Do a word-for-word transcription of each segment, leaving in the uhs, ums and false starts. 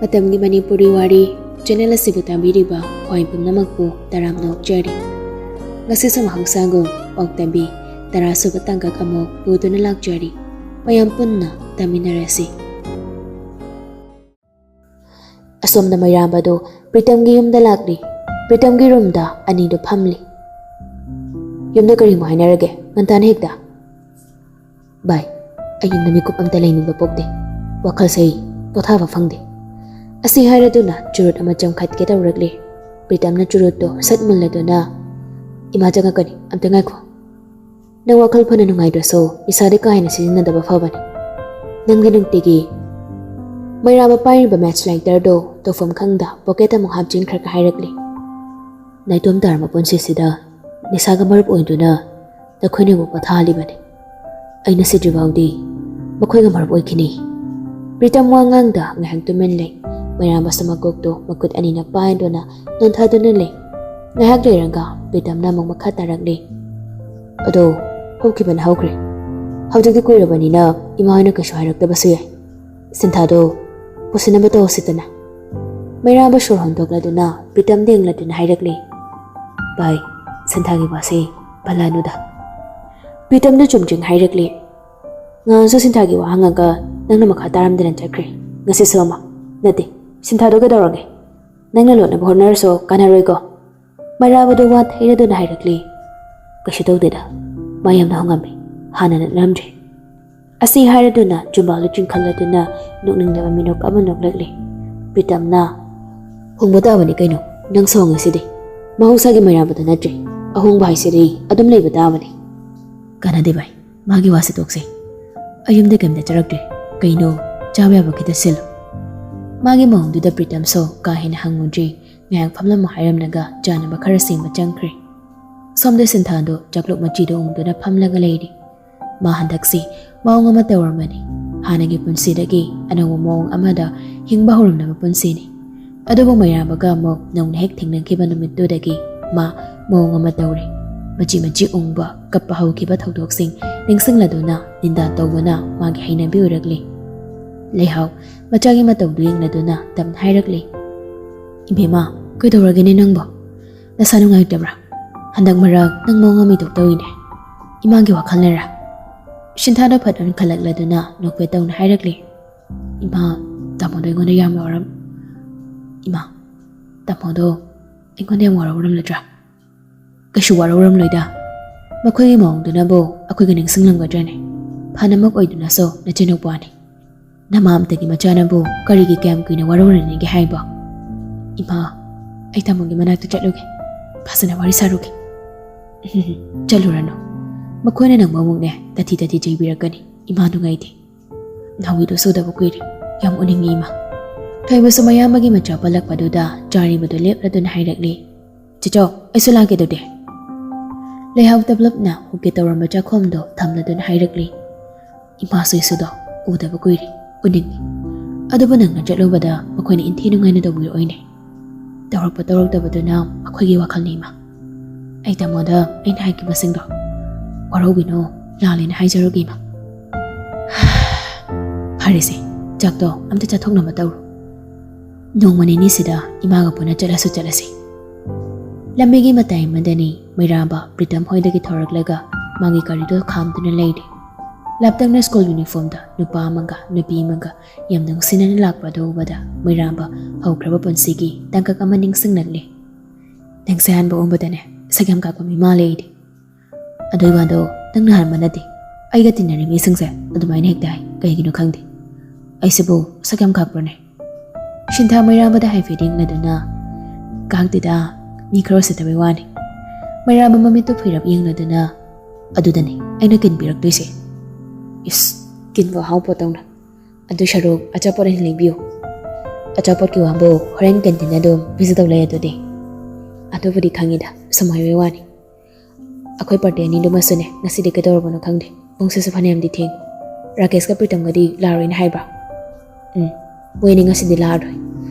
ꯃꯇꯝꯒꯤ ꯃꯅꯤꯄꯨꯔꯤ ꯋꯥꯔꯤ ꯆꯦꯅꯦꯜ ꯑꯁꯤꯕꯨ ꯇꯥꯕꯤꯔꯤꯕ ꯈ꯭ꯋꯥꯏ ꯄꯨꯝꯅꯃꯛꯄꯨ ꯇꯔꯥꯝꯅ ꯑꯣꯛꯆꯔꯤ꯫ ꯉꯁꯤꯁꯨ ꯃꯍꯧꯁꯥꯒꯨꯝ ꯑꯣꯛꯇꯕꯤ ꯇꯔꯥꯁꯨꯕ ꯇꯥꯡꯀꯛ ꯑꯃꯨꯛ ꯄꯨꯗꯨꯅ ꯂꯥꯛꯆꯔꯤ꯫ ꯃꯌꯥꯝ ꯄꯨꯟꯅ ꯇꯥꯃꯤꯟꯅꯔꯁꯤ꯫ ꯑꯁꯣꯝꯗ ꯃꯩꯔꯥꯕꯗꯨ ꯄ꯭ꯔꯤꯇꯝꯒꯤ ꯌꯨꯝꯗ ꯂꯥꯛꯂꯤ꯫ ꯄ꯭ꯔꯤꯇꯝꯒꯤ ꯔꯨꯝꯗ ꯑꯅꯤꯗꯨ ꯐꯝꯂꯤ꯫ "ꯌꯨꯝꯗ ꯀꯔꯤꯃꯨꯛ ꯍꯥꯏꯅꯔꯒꯦ? ꯉꯟꯇꯥꯅ ꯍꯦꯛꯇ?" "ꯚꯥꯏ, ꯑꯩ ꯌꯨꯝꯗ ꯃꯤꯀꯨꯞ ꯑꯝꯇ ꯂꯩꯅꯤꯡꯕ ꯄꯣꯛꯇꯦ꯫ ꯋꯥꯈꯜꯁꯦ ꯑꯩ ꯄꯣꯊꯥꯕ ꯐꯪꯗꯦ꯫ ꯑꯁꯤ ꯍꯥꯏꯔꯗꯨꯅ ꯆꯨꯔꯨꯠ ꯑꯃ ꯆꯝꯈꯠꯀꯦ ꯇꯧꯔꯛꯂꯤ꯫ ꯄ꯭ꯔꯤꯇꯝꯅ ꯆꯨꯔꯨꯠꯇꯨ ꯁꯠ ꯃꯨꯜꯂꯗꯨꯅ, "ꯏꯃꯥ ꯆꯪꯉꯛꯀꯅꯤ, ꯑꯝꯇ ꯉꯥꯏꯈꯣ꯫ ꯅꯪ ꯋꯥꯈꯜ ꯐꯅ ꯅꯨꯡꯉꯥꯏꯗ꯭ꯔꯁꯨ ꯅꯤꯁꯥꯗꯤ ꯀꯥ ꯍꯦꯟꯅ ꯁꯤꯖꯤꯟꯅꯗꯕ ꯐꯕꯅꯤ꯫ ꯅꯪꯗꯤ ꯅꯨꯡꯇꯤꯒꯤ" ꯃꯩꯔꯥꯕ ꯄꯥꯏꯔꯤꯕ ꯃꯦꯠꯆ ꯂꯥꯏꯇꯔꯗꯨ ꯇꯧꯐꯝ ꯈꯪꯗ ꯄꯣꯀꯦꯠ ꯑꯃꯨꯛ ꯍꯥꯞꯆꯤꯟꯈ꯭ꯔꯒ ꯍꯥꯏꯔꯛꯂꯤ, "ꯅꯥꯏꯇꯣꯝ ꯇꯥꯔꯕ ꯄꯨꯟꯁꯤꯁꯤꯗ ꯅꯤꯁꯥꯒ ꯃꯔꯨꯞ ꯑꯣꯏꯗꯨꯅ ꯅꯈꯣꯏꯅꯤꯕꯨ ꯄꯣꯊꯥꯍꯜꯂꯤꯕꯅꯤ꯫ ꯑꯩꯅ ꯁꯤꯗ꯭ꯔꯤꯐꯥꯎꯗꯤ ꯃꯈꯣꯏꯒ ꯃꯔꯨꯞ ꯑꯣꯏꯈꯤꯅꯤ꯫" ꯄ꯭ꯔꯤꯇꯝ ꯋꯥ ꯉꯥꯡꯗ ꯉꯥꯏꯍꯥꯛ ꯇꯨꯃꯤꯟ ꯂꯩ꯫ ꯃꯩꯔꯥꯕꯁꯨ ꯃꯀꯣꯛꯇꯨ ꯃꯈꯨꯠ ꯑꯅꯤꯅ ꯄꯥꯏꯗꯨꯅ ꯅꯣꯟꯊꯗꯨꯅ ꯂꯩ꯫ ꯉꯥꯏꯍꯥꯛ ꯂꯩꯔꯒ ꯄ꯭ꯔꯤꯇꯝꯅ ꯑꯃꯨꯛ ꯃꯈꯥ ꯇꯥꯔꯛꯂꯤ, "ꯑꯗꯣ, ꯍꯧꯈꯤꯕꯅ ꯍꯧꯈ꯭ꯔꯦ꯫ ꯍꯧꯖꯤꯛꯇꯤ ꯀꯨꯏꯔꯕꯅꯤꯅ ꯏꯃꯥ ꯍꯣꯏꯅ ꯀꯩꯁꯨ ꯍꯥꯏꯔꯛꯇꯕꯁꯨ ꯌꯥꯏ꯫ ꯁꯤꯟꯊꯥꯗꯣ ꯄꯨꯁꯤꯟꯅꯕ ꯇꯧꯁꯤꯗꯅ꯫" ꯃꯩꯔꯥꯕ ꯁꯣꯔ ꯍꯣꯟꯗꯣꯛꯂꯗꯨꯅ ꯄ꯭ꯔꯤꯇꯝꯗ ꯌꯦꯡꯂꯗꯨꯅ ꯍꯥꯏꯔꯛꯂꯤ, "ꯚꯥꯏ, ꯁꯤꯟꯊꯥꯒꯤ ꯋꯥꯁꯦ ꯄꯜꯂꯅꯨꯗ꯫" ꯄ꯭ꯔꯤꯇꯝꯅ ꯆꯨꯝꯗ꯭ꯔꯤꯡ ꯍꯥꯏꯔꯛꯂꯤ, "ꯉꯍꯥꯟꯁꯨ ꯁꯤꯟꯊꯥꯒꯤ ꯋꯥ ꯍꯪꯉꯒ ꯅꯪꯅ ꯃꯈꯥ ꯇꯥꯔꯝꯗꯅ ꯆꯠꯈ꯭ꯔꯦ꯫ ꯉꯁꯤꯁꯨ ꯑꯃ, ꯅꯠꯇꯦ, ꯁꯤꯟꯊꯥꯗꯣ ꯀꯩꯗꯧꯔꯒꯦ? ꯅꯪꯅ ꯂꯣꯠꯅꯕ ꯍꯣꯠꯅꯔꯁꯨ ꯀꯥꯟꯅꯔꯣꯏꯀꯣ꯫" ꯃꯩꯔꯥꯕꯗꯣ ꯋꯥ ꯊꯩꯔꯗꯨꯅ ꯍꯥꯏꯔꯛꯂꯤ, "ꯀꯩꯁꯨ ꯇꯧꯗꯦꯗ, ꯃꯥ ꯌꯥꯝꯅ ꯍꯣꯡꯉꯝꯃꯦ, ꯍꯥꯟꯅ ꯅꯠꯂꯝꯗ꯭ꯔꯦ꯫" ꯑꯁꯤ ꯍꯥꯏꯔꯗꯨꯅ ꯆꯨꯝꯕꯥꯜꯗꯨ ꯆꯤꯡꯈꯠꯂꯗꯨꯅ ꯅꯣꯛꯅꯤꯡꯗꯕ ꯃꯤꯅꯣꯛ ꯑꯃ ꯅꯣꯛꯂꯛꯂꯤ꯫ ꯄ꯭ꯔꯤꯇꯝꯅ, "ꯍꯣꯡꯕ ꯇꯥꯕꯅꯤ ꯀꯩꯅꯣ, ꯅꯪ ꯁꯣꯡꯉꯤꯁꯤꯗꯤ꯫ ꯃꯍꯧꯁꯥꯒꯤ ꯃꯩꯔꯥꯕꯗ ꯅꯠꯇ꯭ꯔꯦ꯫ ꯑꯍꯣꯡꯕ ꯍꯥꯏꯁꯤꯗꯤ ꯑꯗꯨꯝ ꯂꯩꯕ ꯇꯥꯕꯅꯤ꯫" "ꯀꯥꯟꯅꯗꯦ ꯚꯥꯏ, ꯃꯥꯒꯤ ꯋꯥꯁꯤ ꯇꯣꯛꯁꯦ꯫ ꯑꯩ ꯌꯨꯝꯗ ꯀꯩꯝꯇ ꯆꯥꯔꯛꯇ꯭ꯔꯦ꯫ ꯀꯩꯅꯣ, ꯆꯥꯕ ꯌꯥꯕ ꯈꯤꯇ ꯁꯤꯜꯂꯨ꯫" ꯃꯥꯒꯤ ꯃꯑꯣꯡꯗꯨꯗ ꯄ꯭ꯔꯤꯇꯝꯁꯨ ꯀꯥ ꯍꯦꯟꯅ ꯍꯪꯉꯨꯗ꯭ꯔꯤ꯫ ꯉꯥꯏꯍꯥꯛ ꯐꯝꯂꯝꯃꯨ ꯍꯥꯏꯔꯝꯂꯒ ꯆꯥꯅꯕ ꯈꯔ ꯁꯦꯝꯕ ꯆꯪꯈ꯭ꯔꯦ꯫ ꯁꯣꯝꯗ ꯁꯤꯟꯊꯥꯗꯣ ꯆꯥꯛꯂꯨꯛ ꯃꯆꯤꯗꯣ ꯎꯪꯗꯨꯅ ꯐꯝꯂꯒ ꯂꯩꯔꯤ꯫ ꯃꯥ ꯍꯟꯗꯛꯁꯤ ꯃꯑꯣꯡ ꯑꯃ ꯇꯧꯔꯝꯕꯅꯤ꯫ ꯍꯥꯟꯅꯒꯤ ꯄꯨꯟꯁꯤꯗꯒꯤ ꯑꯅꯧꯕ ꯃꯑꯣꯡ ꯑꯃꯗ ꯍꯤꯡꯕ ꯍꯧꯔꯝꯂꯕ ꯄꯨꯟꯁꯤꯅꯤ꯫ ꯑꯗꯨꯕꯨ ꯃꯩꯔꯥꯕꯒ ꯑꯃꯨꯛ ꯅꯧꯅ ꯍꯦꯛ ꯊꯦꯡꯅꯈꯤꯕ ꯅꯨꯃꯤꯠꯇꯨꯗꯒꯤ ꯃꯥ ꯃꯑꯣꯡ ꯑꯃ ꯇꯧꯔꯦ꯫ ꯃꯆꯤ ꯃꯆꯤ ꯎꯪꯕ, ꯀꯞꯄ ꯍꯧꯈꯤꯕ ꯊꯧꯗꯣꯛꯁꯤꯡ ꯅꯤꯡꯁꯤꯡꯂꯗꯨꯅ ꯅꯤꯟꯗꯥ ꯇꯧꯕꯅ ꯃꯥꯒꯤ ꯍꯩꯅꯕꯤ ꯑꯣꯏꯔꯛꯂꯤ꯫ ꯂꯩꯍꯥꯎ ꯃꯆꯥꯒꯤ ꯃꯇꯧꯗꯨ ꯌꯦꯡꯂꯗꯨꯅ ꯇꯞꯅ ꯍꯥꯏꯔꯛꯂꯤ, "ꯏꯕꯦꯝꯃ, ꯀꯩꯗꯧꯔꯒꯦꯅꯦ ꯅꯪꯕꯣ? ꯅꯁꯥ ꯅꯨꯡꯉꯥꯏꯇꯕ꯭ꯔꯥ? ꯍꯟꯗꯛ ꯃꯔꯛ ꯅꯪ ꯃꯑꯣꯡ ꯑꯃ ꯏꯊꯣꯛ ꯇꯧꯏꯅꯦ꯫ ꯏꯃꯥꯒꯤ ꯋꯥꯈꯜꯅꯔꯥ?" ꯁꯤꯟꯊꯥꯗꯣ ꯐꯠ ꯑꯣꯟꯈꯠꯂꯛꯂꯗꯨꯅ ꯅꯣꯛꯐꯦꯠ ꯇꯧꯅ ꯍꯥꯏꯔꯛꯂꯤ, "ꯏꯃꯥ, ꯇꯥꯃꯣꯗꯣ ꯑꯩꯉꯣꯟꯗ ꯌꯥꯝꯅ ꯋꯥꯔꯝ-, ꯏꯃꯥ, ꯇꯥꯃꯣꯗꯣ ꯑꯩꯉꯣꯟꯗ ꯌꯥꯝ ꯋꯥꯔꯧꯔꯝꯂꯗ꯭ꯔꯥ?" "ꯀꯩꯁꯨ ꯋꯥꯔꯧꯔꯝꯂꯣꯏꯗ꯫ ꯃꯈꯣꯏꯒꯤ ꯃꯑꯣꯡꯗꯨꯅꯕꯨ ꯑꯩꯈꯣꯏꯒ ꯅꯤꯡꯁꯤꯡꯂꯝꯒꯗ꯭ꯔꯅꯦ? ꯐꯅꯃꯛ ꯑꯣꯏꯗꯨꯅꯁꯨ ꯅꯆꯤꯟ ꯅꯨꯄꯥꯅꯤ꯫ ꯅꯃꯥ ꯑꯝꯇꯒꯤ ꯃꯆꯥꯅꯕꯨ ꯀꯔꯤꯒꯤ ꯀꯌꯥꯝ ꯀꯨꯏꯅ ꯋꯥꯔꯧꯔꯅꯤꯒꯦ ꯍꯥꯏꯕꯣ? ꯏꯃꯥ, ꯑꯩ ꯇꯥꯃꯣꯒꯤ ꯃꯅꯥꯛꯇ ꯆꯠꯂꯨꯒꯦ꯫ ꯐꯖꯅ ꯋꯥꯔꯤ ꯁꯥꯔꯨꯒꯦ꯫" "ꯆꯠꯂꯨꯔꯅꯨ꯫ ꯃꯈꯣꯏꯅ ꯅꯪꯕꯨ ꯑꯃꯨꯛꯅꯦ ꯇꯥꯊꯤ ꯇꯥꯊꯤ ꯆꯩꯕꯤꯔꯛꯀꯅꯤ꯫ ꯏꯃꯥ ꯅꯨꯡꯉꯥꯏꯇꯦ꯫ ꯅꯥꯎꯕꯤꯗꯨ ꯎꯗꯕ ꯀꯨꯏꯔꯦ꯫ ꯌꯥꯝ ꯎꯅꯤꯡꯉꯤ ꯏꯃꯥ꯫" ꯊꯣꯏꯕꯁꯨ ꯃꯌꯥꯝꯕꯒꯤ ꯃꯆꯥ ꯄꯜꯂꯛꯄꯗꯨꯗ ꯆꯥꯔꯤꯕꯗꯨ ꯂꯦꯞꯂꯗꯨꯅ ꯍꯥꯏꯔꯛꯂꯤ, "ꯆꯦꯆꯧ, ꯑꯩꯁꯨ ꯂꯥꯛꯀꯦ ꯑꯗꯨꯗꯤ꯫" ꯂꯩꯍꯥꯎ ꯇꯞꯂꯞꯅ ꯍꯨꯛꯀꯦ ꯇꯧꯔꯝꯕ ꯆꯥꯛꯈꯣꯝꯗꯣ ꯊꯝꯂꯗꯨꯅ ꯍꯥꯏꯔꯛꯂꯤ, "ꯏꯃꯥꯁꯨ ꯏꯁꯨꯗꯣ ꯎꯗꯕ ꯀꯨꯏꯔꯦ, ꯎꯅꯤꯡꯉꯤ꯫ ꯑꯗꯨꯕꯨ ꯅꯪꯅ ꯆꯠꯂꯨꯕꯗ ꯃꯈꯣꯏꯅ ꯏꯟꯊꯤ ꯅꯨꯡꯉꯥꯏꯅ ꯇꯧꯕꯤꯔꯛꯑꯣꯏꯅꯦ꯫ ꯇꯧꯔꯛꯄ ꯇꯧꯔꯛꯇꯕꯗꯨꯅ ꯃꯈꯣꯏꯒꯤ ꯋꯥꯈꯜꯅꯤ ꯏꯃꯥ꯫ ꯑꯩ ꯇꯥꯃꯣꯗ ꯑꯩꯅ ꯍꯥꯏꯈꯤꯕꯁꯤꯡꯗꯣ ꯋꯥꯔꯧꯕꯤꯅꯣ, ꯂꯥꯜꯂꯦꯅ ꯍꯥꯏꯖꯔꯨꯒꯦ ꯏꯃꯥ꯫" "ꯐꯔꯦꯁꯦ, ꯆꯥꯛꯇꯣ ꯑꯝꯇ ꯆꯥꯊꯣꯛꯅꯕ ꯇꯧꯔꯣ꯫ ꯅꯣꯡꯃ ꯅꯤꯅꯤꯁꯤꯗ ꯏꯃꯥꯒ ꯄꯨꯟꯅ ꯆꯠꯂꯁꯨ ꯆꯠꯂꯁꯤ꯫" ꯂꯝꯕꯤꯒꯤ ꯃꯇꯥꯏ ꯑꯃꯗꯅꯤ ꯃꯩꯔꯥꯕ ꯄ꯭ꯔꯤꯇꯝ ꯍꯣꯏꯗꯒꯤ ꯊꯣꯔꯛꯂꯒ ꯃꯥꯒꯤ ꯒꯥꯔꯤꯗꯨ ꯈꯥꯝꯗꯨꯅ ꯂꯩꯔꯤ꯫ ꯂꯥꯞꯇꯛꯅ ꯁ꯭ꯀꯨꯜ ꯌꯨꯅꯤꯐꯣꯔꯝꯗ ꯅꯨꯄꯥ ꯑꯃꯒ ꯅꯨꯄꯤ ꯑꯃꯒ ꯌꯥꯝ ꯅꯨꯡꯁꯤꯅꯅ ꯂꯥꯛꯄ ꯑꯗꯨ ꯎꯕꯗ ꯃꯩꯔꯥꯕ ꯍꯧꯈ꯭ꯔꯕ ꯄꯨꯟꯁꯤꯒꯤ ꯇꯥꯡꯀꯛ ꯑꯃ ꯅꯤꯡꯁꯤꯡꯂꯛꯂꯦ꯫ "ꯅꯪꯁꯦ ꯑꯍꯥꯟꯕ ꯎꯕꯗꯅꯦ ꯁꯛ ꯌꯥꯝ ꯀꯥꯛꯄ ꯃꯤ ꯃꯥꯜꯂꯦ ꯑꯩꯗꯤ꯫ ꯑꯗꯨ ꯏꯃꯥꯗꯣ ꯅꯪꯅ ꯍꯥꯟꯕ ꯅꯠꯇꯦ꯫ ꯑꯩꯒ ꯇꯤꯟꯅꯔꯤ ꯃꯤꯁꯤꯡꯁꯦ ꯑꯗꯨꯃꯥꯏꯅ ꯍꯦꯛꯇ ꯍꯥꯏ꯫ ꯀꯩꯒꯤꯅꯣ ꯈꯪꯗꯦ꯫ ꯑꯩꯁꯤꯕꯨ ꯁꯛ ꯌꯥꯝ ꯀꯥꯛꯄ꯭ꯔꯅꯦ?" ꯁꯤꯟꯊꯥ ꯃꯩꯔꯥꯕꯗ ꯍꯥꯏꯐꯦꯠ ꯌꯦꯡꯂꯗꯨꯅ, "ꯀꯥꯛꯇꯦꯗ, ꯃꯤ ꯈꯔ ꯎꯁꯤꯠꯇꯕꯩ ꯋꯥꯅꯤ꯫" ꯃꯩꯔꯥꯕ ꯃꯃꯤꯠꯇꯨ ꯐꯨꯏꯔꯞ ꯌꯦꯡꯂꯗꯨꯅ, "ꯑꯗꯨꯗꯅꯤ ꯑꯩꯅ ꯀꯤꯟ ꯄꯤꯔꯛꯇꯣꯏꯁꯦ꯫" "ꯏꯁ, ꯀꯤꯟꯕꯨ ꯑꯍꯥꯎ ꯄꯣꯠꯇꯧꯅ꯫ ꯑꯗꯨ ꯁꯔꯨꯛ ꯑꯆꯥꯄꯣꯠ ꯑꯣꯏꯅ ꯂꯩꯕꯤꯌꯨ꯫ ꯑꯆꯥꯄꯣꯠꯀꯤ ꯋꯥꯕꯨ ꯍꯣꯔꯦꯟ ꯀꯦꯟꯇꯤꯟꯗ ꯑꯗꯨꯝ ꯄꯤꯖꯗꯧ ꯂꯩ ꯑꯗꯨꯗꯤ꯫" "ꯑꯗꯨꯕꯨꯗꯤ ꯈꯪꯉꯤꯗ, ꯁꯨꯝ ꯍꯥꯏꯕꯩ ꯋꯥꯅꯤ꯫ ꯑꯩꯈꯣꯏ ꯄꯥꯔꯇꯤ ꯑꯅꯤꯗꯨꯃꯁꯨꯅꯦ ꯉꯁꯤꯗꯤ ꯀꯩꯗꯧꯔꯕꯅꯣ ꯈꯪꯗꯦ, ꯄꯨꯡꯁꯤꯁꯨ ꯐꯅꯌꯥꯝꯗꯤ ꯊꯦꯡꯉꯦ꯫ ꯔꯥꯀꯦꯁꯀ ꯄ꯭ꯔꯤꯇꯝꯒꯗꯤ ꯂꯥꯛꯑꯔꯣꯏꯅ ꯍꯥꯏꯕ꯭ꯔꯥ?" "ꯎꯝ, ꯃꯣꯏ ꯑꯅꯤ ꯉꯁꯤꯗꯤ ꯂꯥꯛꯑꯔꯣꯏ꯫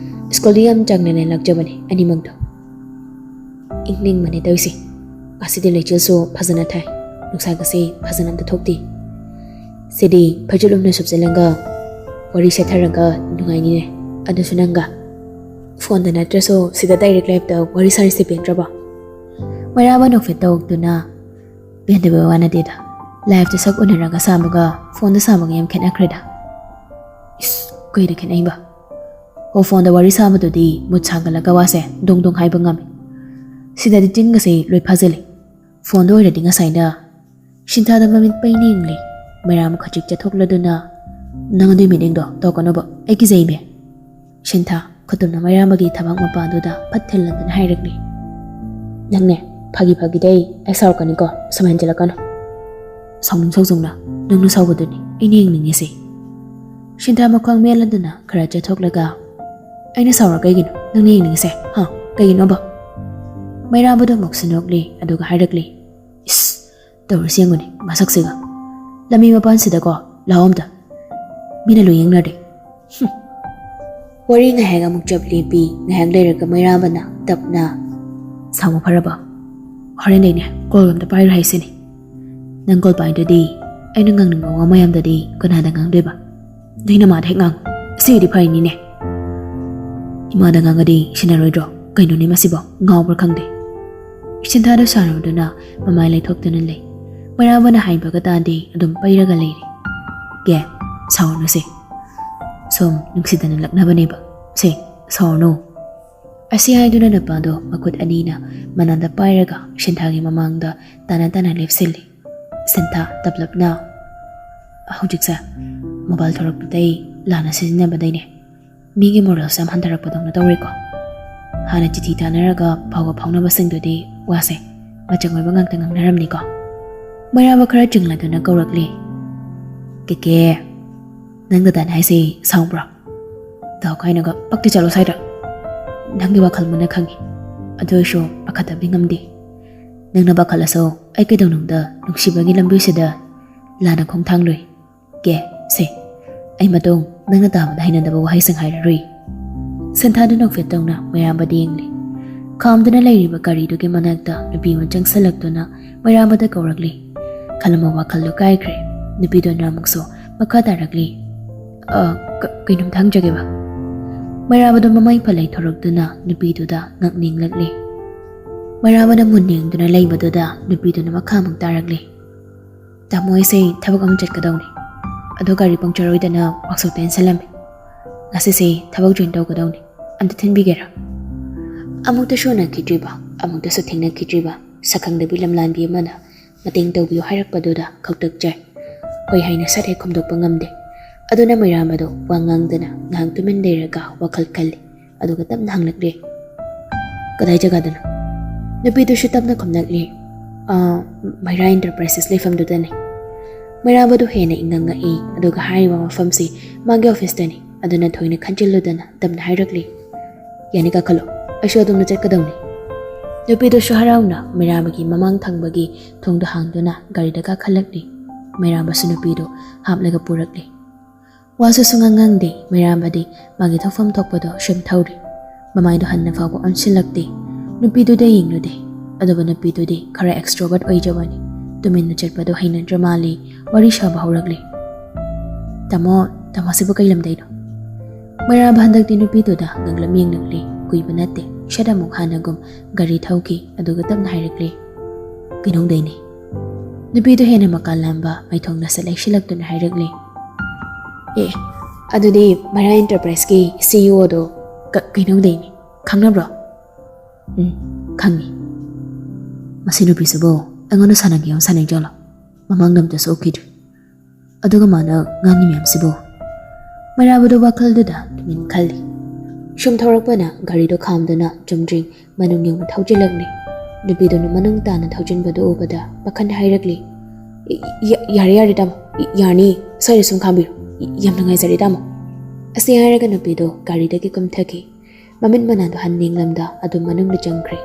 ꯁ꯭ꯀꯨꯜꯗ ꯌꯥꯝ ꯆꯥꯡ ꯅꯥꯏꯅ ꯂꯥꯛꯆꯕꯅꯦ ꯑꯅꯤꯃꯛꯇꯣ꯫" ꯏꯪꯅꯤꯡꯕꯅꯦ ꯇꯧꯔꯤꯁꯦ꯫ ꯉꯁꯤꯗꯤ ꯂꯩꯆꯤꯜꯁꯨ ꯐꯖꯅ ꯊꯥꯏ, ꯅꯨꯡꯁꯥꯒꯁꯦ ꯐꯖꯅ ꯑꯝꯇ ꯊꯣꯛꯇꯦ꯫ ꯁꯤꯗꯤ ꯐꯩꯖꯨꯞ ꯂꯨꯝꯅ ꯁꯨꯞꯆꯜꯂꯒ ꯋꯥꯔꯤ ꯁꯦꯠꯊꯔꯒ ꯅꯨꯡꯉꯥꯏꯅꯤꯅꯦ, ꯑꯗꯨꯁꯨ ꯅꯪꯒ꯫ ꯐꯣꯟꯗ ꯅꯠꯇ꯭ꯔꯁꯨ ꯁꯤꯗ ꯗꯥꯏꯔꯦꯛ ꯂꯥꯏꯞꯇ ꯋꯥꯔꯤ ꯁꯥꯔꯤꯁꯦ ꯄꯦꯟꯗ꯭ꯔꯕꯣ? ꯃꯩꯔꯥꯕ ꯅꯣꯛꯐꯦꯠ ꯇꯧꯗꯨꯅ, "ꯄꯦꯟꯗꯕ ꯋꯥ ꯅꯠꯇꯦꯗ, ꯂꯥꯏꯞꯇ ꯁꯛ ꯎꯅꯔꯒ ꯁꯥꯕꯒ ꯐꯣꯟꯗ ꯁꯥꯕꯒ ꯌꯥꯝ ꯈꯦꯠꯅꯈ꯭ꯔꯦꯗ꯫" "ꯏꯁ, ꯀꯩꯗ ꯈꯦꯠꯅꯩꯕ?" "ꯑꯣ, ꯐꯣꯟꯗ ꯋꯥꯔꯤ ꯁꯥꯕꯗꯨꯗꯤ ꯃꯨꯠ ꯁꯥꯒꯠꯂꯒ ꯋꯥꯁꯦ ꯗꯣꯡ ꯗꯣꯡ ꯍꯥꯏꯕ ꯉꯝꯃꯤ꯫ ꯁꯤꯗꯗꯤ ꯆꯤꯟꯒꯁꯦ ꯂꯣꯏ ꯐꯥꯖꯤꯜꯂꯤ꯫ ꯐꯣꯟꯗ ꯑꯣꯏꯔꯗꯤ ꯉꯁꯥꯏꯅ..." ꯁꯤꯟꯊꯥꯗ ꯃꯃꯤꯠ ꯄꯩꯅ ꯌꯦꯡꯂꯤ꯫ ꯃꯩꯔꯥꯕ ꯈꯖꯤꯛ ꯆꯠꯊꯣꯛꯂꯗꯨꯅ, "ꯅꯪ ꯑꯗꯨꯏ ꯃꯤꯠꯌꯦꯡꯗꯣ ꯇꯧꯀꯅꯣꯕ, ꯑꯩ ꯀꯤꯖꯩꯃꯦ꯫" ꯁꯤꯟꯊꯥ ꯈꯨꯇꯨꯝꯅ ꯃꯩꯔꯥꯕꯒꯤ ꯊꯕꯥꯛ ꯃꯄꯥꯗꯨꯗ ꯐꯠ ꯊꯤꯜꯂꯗꯨꯅ ꯍꯥꯏꯔꯛꯂꯤ꯫ "ꯅꯪꯅꯦ, ꯐꯥꯒꯤ ꯐꯥꯒꯤꯗꯩ ꯑꯩ ꯁꯥꯎꯔꯛꯀꯅꯤꯀꯣ, ꯁꯨꯝ ꯍꯦꯟꯖꯤꯜꯂꯛꯀꯅꯨ꯫" "ꯁꯥꯎꯅꯤꯡ ꯁꯥꯎꯖꯧꯅ, ꯅꯪꯅ ꯁꯥꯎꯕꯗꯨꯅꯤ ꯑꯩꯅ ꯌꯦꯡꯅꯤꯡꯉꯤꯁꯦ꯫" ꯁꯤꯟꯊꯥ ꯃꯈ꯭ꯋꯥꯡ ꯃꯦꯜꯂꯗꯨꯅ ꯈꯔ ꯆꯠꯊꯣꯛꯂꯒ, "ꯑꯩꯅ ꯁꯥꯎꯔ ꯀꯩꯒꯤꯅꯣ ꯅꯪꯅ ꯌꯦꯡꯅꯤꯡꯉꯤꯁꯦ? ꯍꯥ, ꯀꯩꯒꯤꯅꯣꯕ?" ꯃꯩꯔꯥꯕꯗꯣ ꯑꯃꯨꯛꯁꯨ ꯅꯣꯛꯂꯤ, ꯑꯗꯨꯒ ꯍꯥꯏꯔꯛꯂꯤ, "ꯏꯁ, ꯇꯧꯔꯤꯁꯤ ꯌꯦꯡꯉꯨꯅꯦ ꯃꯁꯛꯁꯤꯒ꯫ ꯂꯝꯕꯤ ꯃꯄꯥꯟꯁꯤꯗꯀꯣ, ꯂꯥꯛꯑꯣ ꯑꯝꯇ꯫ ꯃꯤꯅ ꯂꯣꯏ ꯌꯦꯡꯅꯔꯦ꯫" ꯍꯨꯝ꯫ ꯋꯥꯔꯤ ꯉꯥꯏꯍꯥꯛ ꯑꯃꯨꯛ ꯆꯞ ꯂꯦꯞꯄꯤ꯫ ꯉꯥꯏꯍꯥꯛ ꯂꯩꯔꯒ ꯃꯩꯔꯥꯕꯅ ꯇꯞꯅ, "ꯁꯥꯎꯕ ꯐꯔꯕ? ꯍꯣꯔꯦꯟꯗꯩꯅꯦ ꯀꯣꯜ ꯑꯝꯇ ꯄꯥꯏꯔꯣꯏ ꯍꯥꯏꯁꯤꯅꯤ꯫ ꯅꯪ ꯀꯣꯜ ꯄꯥꯏꯗ꯭ꯔꯗꯤ ꯑꯩꯅ ꯉꯥꯡꯅꯤꯡꯕ ꯋꯥ ꯃꯌꯥꯝꯗꯗꯤ ꯀꯅꯥꯗ ꯉꯥꯡꯗꯣꯏꯕ? ꯅꯣꯏ ꯅꯃꯥꯗ ꯍꯦꯛ ꯉꯥꯡꯉꯨ꯫ ꯁꯤꯗꯤ ꯐꯩꯅꯤꯅꯦ꯫ ꯏꯃꯥꯗ ꯉꯥꯡꯉꯗꯤ ꯁꯤꯟꯅꯔꯣꯏꯗ꯭ꯔꯣ? ꯀꯩꯅꯣꯅꯦ ꯃꯁꯤꯕꯣ? ꯉꯥꯎꯕ꯭ꯔꯥ ꯈꯪꯗꯦ꯫" ꯁꯤꯟꯊꯥꯗ ꯁꯥꯔꯨꯗꯨꯅ ꯃꯃꯥꯏ ꯂꯩꯊꯣꯛꯇꯨꯅ ꯂꯩ꯫ ꯃꯩꯔꯥꯕꯅ ꯍꯥꯏꯕꯒ ꯇꯥꯗꯦ, ꯑꯗꯨꯝ ꯄꯩꯔꯒ ꯂꯩꯔꯤ꯫ "ꯀꯦ, ꯁꯥꯎꯔꯅꯨꯁꯦ꯫ ꯁꯨꯝ ꯅꯨꯡꯁꯤꯗꯅ ꯂꯛꯅꯕꯅꯦꯕ꯫ ꯁꯦ, ꯁꯥꯎꯔꯅꯨ꯫" ꯑꯁꯤ ꯍꯥꯏꯗꯨꯅ ꯅꯨꯄꯥꯗꯣ ꯃꯈꯨꯠ ꯑꯅꯤꯅ ꯃꯅꯥꯗ ꯄꯥꯏꯔꯒ ꯁꯤꯟꯊꯥꯒꯤ ꯃꯃꯥꯡꯗ ꯇꯥꯅ ꯇꯥꯅ ꯂꯦꯞꯁꯤꯜꯂꯤ꯫ ꯁꯤꯟꯊꯥ ꯇꯞꯂꯞꯅ, "ꯍꯧꯖꯤꯛꯁꯦ ꯃꯣꯕꯥꯏꯜ ꯊꯣꯔꯛꯄꯗꯩ ꯂꯥꯟꯅ ꯁꯤꯖꯤꯟꯅꯕꯗꯩꯅꯦ꯫ ꯃꯤꯒꯤ ꯃꯣꯔꯦꯜꯁꯦ ꯌꯥꯝ ꯍꯟꯊꯔꯛꯄꯗꯧꯅ ꯇꯧꯔꯦꯀꯣ꯫ ꯍꯥꯟꯅ ꯆꯤꯊꯤ ꯊꯥꯅꯔꯒ ꯐꯥꯎꯕ ꯐꯥꯎꯅꯕꯁꯤꯡꯗꯨꯗꯤ ꯋꯥꯁꯦ ꯃꯆꯪ ꯑꯣꯏꯕ ꯉꯥꯛꯇ ꯉꯥꯡꯅꯔꯝꯅꯤꯀꯣ꯫" ꯃꯩꯔꯥꯕ ꯈꯔ ꯆꯤꯡꯂꯗꯨꯅ ꯀꯧꯔꯛꯂꯤ, "ꯀꯦꯀꯦ, ꯅꯪ ꯗꯗꯥꯅ ꯍꯥꯏꯁꯦ ꯁꯥꯎꯕ꯭ꯔꯣ? ꯇꯥꯎ ꯀꯥꯏꯅꯒ ꯄꯛꯇꯤ ꯆꯠꯂꯣ ꯁ꯭ꯋꯥꯏꯗ꯫ ꯅꯪꯒꯤ ꯋꯥꯈꯜ ꯃꯨꯟꯅ ꯈꯪꯉꯤ꯫ ꯑꯗꯨ ꯑꯣꯏꯔꯁꯨ ꯄꯥꯈꯠꯇꯕꯗꯤ ꯉꯝꯗꯦ꯫ ꯅꯪꯅ ꯄꯥꯈꯠꯂꯁꯨ ꯑꯩ ꯀꯩꯗꯧꯅꯨꯡꯗ ꯅꯨꯡꯁꯤꯕꯒꯤ ꯂꯝꯕꯤꯁꯤꯗ ꯂꯥꯟꯅ ꯈꯣꯡꯊꯥꯡꯂꯨꯏ꯫ ꯀꯦ, ꯁꯦ, ꯑꯩ ꯃꯇꯨꯡ ꯅꯪꯅ ꯇꯥꯕꯗ ꯍꯩꯅꯗꯕ ꯋꯥꯍꯩꯁꯤꯡ ꯍꯥꯏꯔꯔꯣꯏ꯫" ꯁꯤꯟꯊꯥꯗꯨ ꯅꯣꯛꯐꯦꯠ ꯇꯧꯅ ꯃꯩꯔꯥꯕꯗ ꯌꯦꯡꯂꯤ꯫ ꯈꯥꯝꯗꯨꯅ ꯂꯩꯔꯤꯕ ꯒꯥꯔꯤꯗꯨꯒꯤ ꯃꯅꯥꯛꯇ ꯅꯨꯄꯤ ꯑꯃ ꯆꯪꯁꯤꯜꯂꯛꯇꯨꯅ ꯃꯩꯔꯥꯕꯗ ꯀꯧꯔꯛꯂꯤ꯫ ꯈꯜꯂꯝꯕ ꯋꯥꯈꯜꯗꯨ ꯀꯥꯏꯈ꯭ꯔꯦ꯫ ꯅꯨꯄꯤꯗꯨꯅ ꯑꯃꯨꯛꯁꯨ ꯃꯈꯥ ꯇꯥꯔꯛꯂꯤ, ꯑ, ꯀ-, ꯀꯩꯅꯣꯝꯇ ꯍꯪꯖꯒꯦꯕ꯫ ꯃꯩꯔꯥꯕꯗꯣ ꯃꯃꯥꯏ ꯐ ꯂꯩꯊꯣꯔꯛꯇꯨꯅ ꯅꯨꯄꯤꯗꯨꯗ ꯉꯛꯅꯤꯡꯂꯛꯂꯦ꯫ ꯃꯩꯔꯥꯕꯅ ꯃꯨꯟ ꯌꯦꯡꯗꯨꯅ ꯂꯩꯕꯗꯨꯗ ꯅꯨꯄꯤꯗꯨꯅ ꯃꯈꯥ ꯑꯃꯨꯛ ꯇꯥꯔꯛꯂꯦ꯫ "ꯇꯥꯃꯣ, ꯑꯩꯁꯦ ꯊꯕꯛ ꯑꯃ ꯆꯠꯀꯗꯧꯅꯤ꯫ ꯑꯗꯣ ꯒꯥꯔꯤ ꯄꯪꯆꯔ ꯍꯣꯏꯗꯅ ꯋꯥꯛꯁꯣꯞꯇ ꯏꯟꯁꯜꯂꯝꯃꯦ꯫ ꯉꯁꯤꯁꯦ ꯊꯕꯛ ꯖꯣꯏꯟ ꯇꯧꯒꯗꯧꯅꯤ꯫ ꯑꯝꯇ ꯊꯤꯟꯕꯤꯒꯦꯔꯥ?" ꯑꯃꯨꯛꯇꯁꯨ ꯎꯅꯈꯤꯗ꯭ꯔꯤꯕ, ꯑꯃꯨꯛꯇꯁꯨ ꯊꯦꯡꯅꯈꯤꯗ꯭ꯔꯤꯕ ꯁꯛꯈꯪꯗꯕꯤ ꯂꯝꯂꯥꯟꯕꯤ ꯑꯃꯅ ꯃꯇꯦꯡ ꯇꯧꯕꯤꯌꯨ ꯍꯥꯏꯔꯛꯄꯗꯨꯗ ꯈꯧꯇꯛꯆꯩ꯫ ꯍꯣꯏ ꯍꯥꯏꯅ ꯁꯠ ꯍꯦꯛ ꯈꯨꯝꯗꯣꯛꯄ ꯉꯝꯗꯦ꯫ ꯑꯗꯨꯅ ꯃꯩꯔꯥꯕꯗꯣ ꯋꯥ ꯉꯥꯡꯗꯅ ꯉꯥꯏꯍꯥꯛ ꯇꯨꯃꯤꯟ ꯂꯩꯔꯒ ꯋꯥꯈꯜ ꯈꯜꯂꯤ꯫ ꯑꯗꯨꯒ ꯇꯞꯅ ꯍꯪꯂꯛꯂꯦ, "ꯀꯗꯥꯏ ꯖꯒꯥꯗꯅꯣ?" ꯅꯨꯄꯤꯗꯨꯁꯨ ꯇꯞꯅ ꯈꯨꯝꯂꯛꯂꯦ, "ꯑꯥ, ꯃꯩꯔꯥ ꯑꯦꯟꯇꯔꯄ꯭ꯔꯥꯏꯁꯦꯁ ꯂꯩꯐꯝꯗꯨꯗꯅꯤ꯫" ꯃꯩꯔꯥꯕꯗꯨ ꯍꯦꯟꯅ ꯏꯉꯛ ꯉꯛꯏ, ꯑꯗꯨꯒ ꯍꯥꯏꯔꯤꯕ ꯃꯐꯝꯁꯤ ꯃꯥꯒꯤ ꯑꯣꯐꯤꯁꯇꯅꯤ꯫ ꯑꯗꯨꯅ ꯊꯣꯏꯅ ꯈꯟꯖꯤꯜꯂꯨꯗꯅ ꯇꯞꯅ ꯍꯥꯏꯔꯛꯂꯤ, "ꯌꯥꯅꯤ, ꯀꯥꯈꯠꯂꯣ, ꯑꯩꯁꯨ ꯑꯗꯣꯝꯗ ꯆꯠꯀꯗꯧꯅꯤ꯫" ꯅꯨꯄꯤꯗꯨꯁꯨ ꯍꯔꯥꯎꯅ ꯃꯩꯔꯥꯕꯒꯤ ꯃꯃꯥꯡ ꯊꯪꯕꯒꯤ ꯊꯣꯡꯗꯨ ꯍꯥꯡꯗꯨꯅ ꯒꯥꯔꯤꯗ ꯀꯥꯈꯠꯂꯛꯂꯤ꯫ ꯃꯩꯔꯥꯕꯁꯨ ꯅꯨꯄꯤꯗꯨ ꯍꯥꯞꯂꯒ ꯄꯨꯔꯛꯂꯤ꯫ ꯋꯥꯁꯨ ꯁꯨꯉꯥꯡ ꯉꯥꯡꯗꯦ꯫ ꯃꯩꯔꯥꯕꯗꯤ ꯃꯥꯒꯤ ꯊꯣꯛꯐꯝ ꯊꯣꯛꯄꯗꯣ ꯁꯨꯝ ꯊꯧꯔꯤ꯫ ꯃꯃꯥꯏꯗꯣ ꯍꯟꯅ ꯐꯥꯎꯕ ꯑꯣꯟꯁꯤꯜꯂꯛꯇꯦ꯫ ꯅꯨꯄꯤꯗꯨꯗ ꯌꯦꯡꯂꯨꯗꯦ꯫ ꯑꯗꯨꯕꯨ ꯅꯨꯄꯤꯗꯨꯗꯤ ꯈꯔ ꯑꯦꯛꯁꯇ꯭ꯔꯣꯕꯔꯠ ꯑꯣꯏꯖꯕꯅꯤ꯫ ꯇꯨꯃꯤꯟꯅ ꯆꯠꯄꯗꯣ ꯍꯩꯅꯗ꯭ꯔ ꯃꯥꯜꯂꯤ꯫ ꯋꯥꯔꯤ ꯁꯥꯕ ꯍꯧꯔꯛꯂꯤ꯫ "ꯇꯥꯃꯣ, ꯇꯥꯃꯣꯁꯤꯕꯨ ꯀꯩ ꯂꯝꯗꯩꯅꯣ?" ꯃꯩꯔꯥꯕ ꯍꯟꯗꯛꯇꯤ ꯅꯨꯄꯤꯗꯨꯗ ꯉꯛꯂꯝ ꯌꯦꯡꯂꯛꯂꯤ꯫ ꯀꯨꯏꯕ ꯅꯠꯇꯦ, ꯁꯠ ꯑꯃꯨꯛ ꯍꯥꯟꯅꯒꯨꯝ ꯒꯥꯔꯤ ꯊꯧꯈꯤ, ꯑꯗꯨꯒ ꯇꯞꯅ ꯍꯥꯏꯔꯛꯂꯤ, "ꯀꯤꯅꯣꯡꯗꯩꯅꯤ꯫" ꯅꯨꯄꯤꯗꯨ ꯍꯦꯟꯅ ꯃꯀꯥ ꯂꯥꯝꯕ ꯃꯥꯏꯊꯣꯡꯗ ꯁꯠ ꯂꯩꯁꯤꯜꯂꯛꯇꯨꯅ ꯍꯥꯏꯔꯛꯂꯤ, "ꯑꯦ, ꯑꯗꯨꯗꯤ ꯃꯩꯔꯥ ꯑꯦꯟꯇꯔꯄ꯭ꯔꯥꯏꯁꯀꯤ ꯁꯤ ꯏ ꯑꯣꯗꯣ ꯀ-, ꯀꯩꯅꯣꯗꯩꯅꯤ꯫ ꯈꯪꯅꯕ꯭ꯔꯣ?" "ꯎꯝ, ꯈꯪꯉꯤ꯫ ꯃꯁꯤ ꯅꯨꯄꯤꯁꯤꯕꯨ ꯑꯩꯉꯣꯟꯗ ꯁꯥꯟꯅꯒꯦ ꯌꯥꯝ ꯁꯥꯟꯅꯩ ꯖꯥꯠꯂꯣ? ꯃꯃꯥꯡꯗ ꯑꯝꯇꯁꯨ ꯎꯈꯤꯗ꯭ꯔꯤ꯫ ꯑꯗꯨꯒ ꯃꯥꯅ ꯉꯥꯡꯉꯤ ꯃꯌꯥꯝꯁꯤꯕꯨ?" ꯃꯩꯔꯥꯕꯗꯣ ꯋꯥꯈꯜꯗꯨꯗ ꯇꯨꯃꯤꯟ ꯈꯜꯂꯤ꯫ ꯁꯨꯝ ꯊꯧꯔꯛꯄꯅ ꯒꯥꯔꯤꯗꯣ ꯈꯥꯝꯗꯨꯅ ꯆꯨꯝꯗ꯭ꯔꯤꯡ ꯃꯅꯨꯡ ꯌꯧꯅ ꯊꯧꯖꯤꯜꯂꯛꯂꯤ꯫ ꯅꯨꯄꯤꯗꯨꯅ ꯃꯅꯨꯡ ꯇꯥꯅ ꯊꯧꯖꯤꯟꯕꯗꯨ ꯎꯕꯗ ꯄꯥꯈꯠꯅ ꯍꯥꯏꯔꯛꯂꯤ, "ꯌꯥ-, ꯌꯥꯔꯦ, ꯌꯥꯔꯦ, ꯇꯥꯃꯣ꯫ ꯌꯥꯅꯤ꯫ ꯁ꯭ꯋꯥꯏꯗ ꯁꯨꯝ ꯈꯥꯝꯕꯤꯔꯣ꯫ ꯌꯥꯝ ꯅꯨꯡꯉꯥꯏꯖꯔꯦ, ꯇꯥꯃꯣ꯫" ꯑꯁꯤ ꯍꯥꯏꯔꯒ ꯅꯨꯄꯤꯗꯣ ꯒꯥꯔꯤꯗꯒꯤ ꯀꯨꯝꯊꯈꯤ꯫ ꯃꯃꯤꯠ ꯃꯅꯥꯗꯣ ꯍꯟ ꯌꯦꯡꯂꯝꯗ ꯑꯗꯨꯝ ꯃꯅꯨꯡꯗ ꯆꯪꯈ꯭ꯔꯦ꯫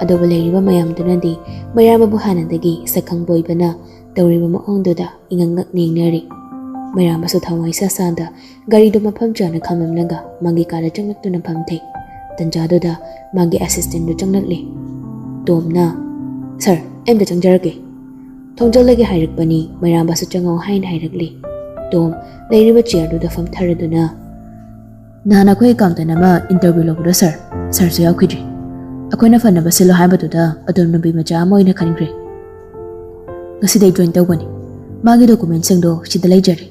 ꯑꯗꯨꯕꯨ ꯂꯩꯔꯤꯕ ꯃꯌꯥꯝꯗꯨꯅꯗꯤ ꯃꯩꯔꯥꯕꯕꯨ ꯍꯥꯟꯅꯗꯒꯤ ꯁꯛꯈꯪꯕ ꯑꯣꯏꯕꯅ ꯇꯧꯔꯤꯕ ꯃꯑꯣꯡꯗꯨꯗ ꯏꯉꯛ ꯉꯛ ꯌꯦꯡꯅꯔꯤ꯫ ꯃꯩꯔꯥꯕꯁꯨ ꯊꯋꯥꯏ ꯏꯁꯥ ꯁꯥꯗ ꯒꯥꯔꯤꯗꯨ ꯃꯐꯝ ꯆꯥꯅ ꯈꯥꯝꯂꯝꯂꯒ ꯃꯥꯒꯤ ꯀꯥꯗ ꯆꯪꯂꯛꯇꯨꯅ ꯐꯝꯊꯩ꯫ ꯇꯟꯖꯥꯗꯨꯗ ꯃꯥꯒꯤ ꯑꯦꯁꯤꯁꯇꯦꯟꯗꯨ ꯆꯪꯂꯛꯂꯤ꯫ ꯇꯣꯝꯅ, "ꯁꯥꯔ, ꯑꯩ ꯑꯝꯇ ꯆꯪꯖꯔꯛꯀꯦ꯫" ꯊꯣꯡꯖꯜꯗꯒꯤ ꯍꯥꯏꯔꯛꯄꯅꯤ, ꯃꯩꯔꯥꯕꯁꯨ ꯆꯪꯉꯛꯑꯣ ꯍꯥꯏꯅ ꯍꯥꯏꯔꯛꯂꯤ꯫ ꯇꯣꯝ ꯂꯩꯔꯤꯕ ꯆꯤꯌꯔꯗꯨꯗ ꯐꯝꯊꯔꯗꯨꯅ, "ꯅꯍꯥꯟ ꯑꯩꯈꯣꯏ ꯑꯦꯀꯥꯎꯟꯇꯦꯟ ꯑꯃ ꯏꯟꯇꯔꯚ꯭ꯌꯨ ꯂꯧꯕꯗꯣ ꯁꯥꯔ, ꯁꯥꯔꯁꯨ ꯌꯥꯎꯈꯤꯗ꯭ꯔꯤ꯫ ꯑꯩꯈꯣꯏꯅ ꯐꯅꯕ ꯁꯤꯜꯂꯣ ꯍꯥꯏꯕꯗꯨꯗ ꯑꯗꯨꯝ ꯅꯨꯄꯤ ꯃꯆꯥ ꯑꯃ ꯑꯣꯏꯅ ꯈꯟꯈ꯭ꯔꯦ꯫ ꯉꯁꯤꯗꯩ ꯖꯣꯏꯟ ꯇꯧꯒꯅꯤ꯫ ꯃꯥꯒꯤ ꯗꯣꯀꯨꯃꯦꯟꯁꯤꯡꯗꯣ ꯁꯤꯗ ꯂꯩꯖꯔꯦ,"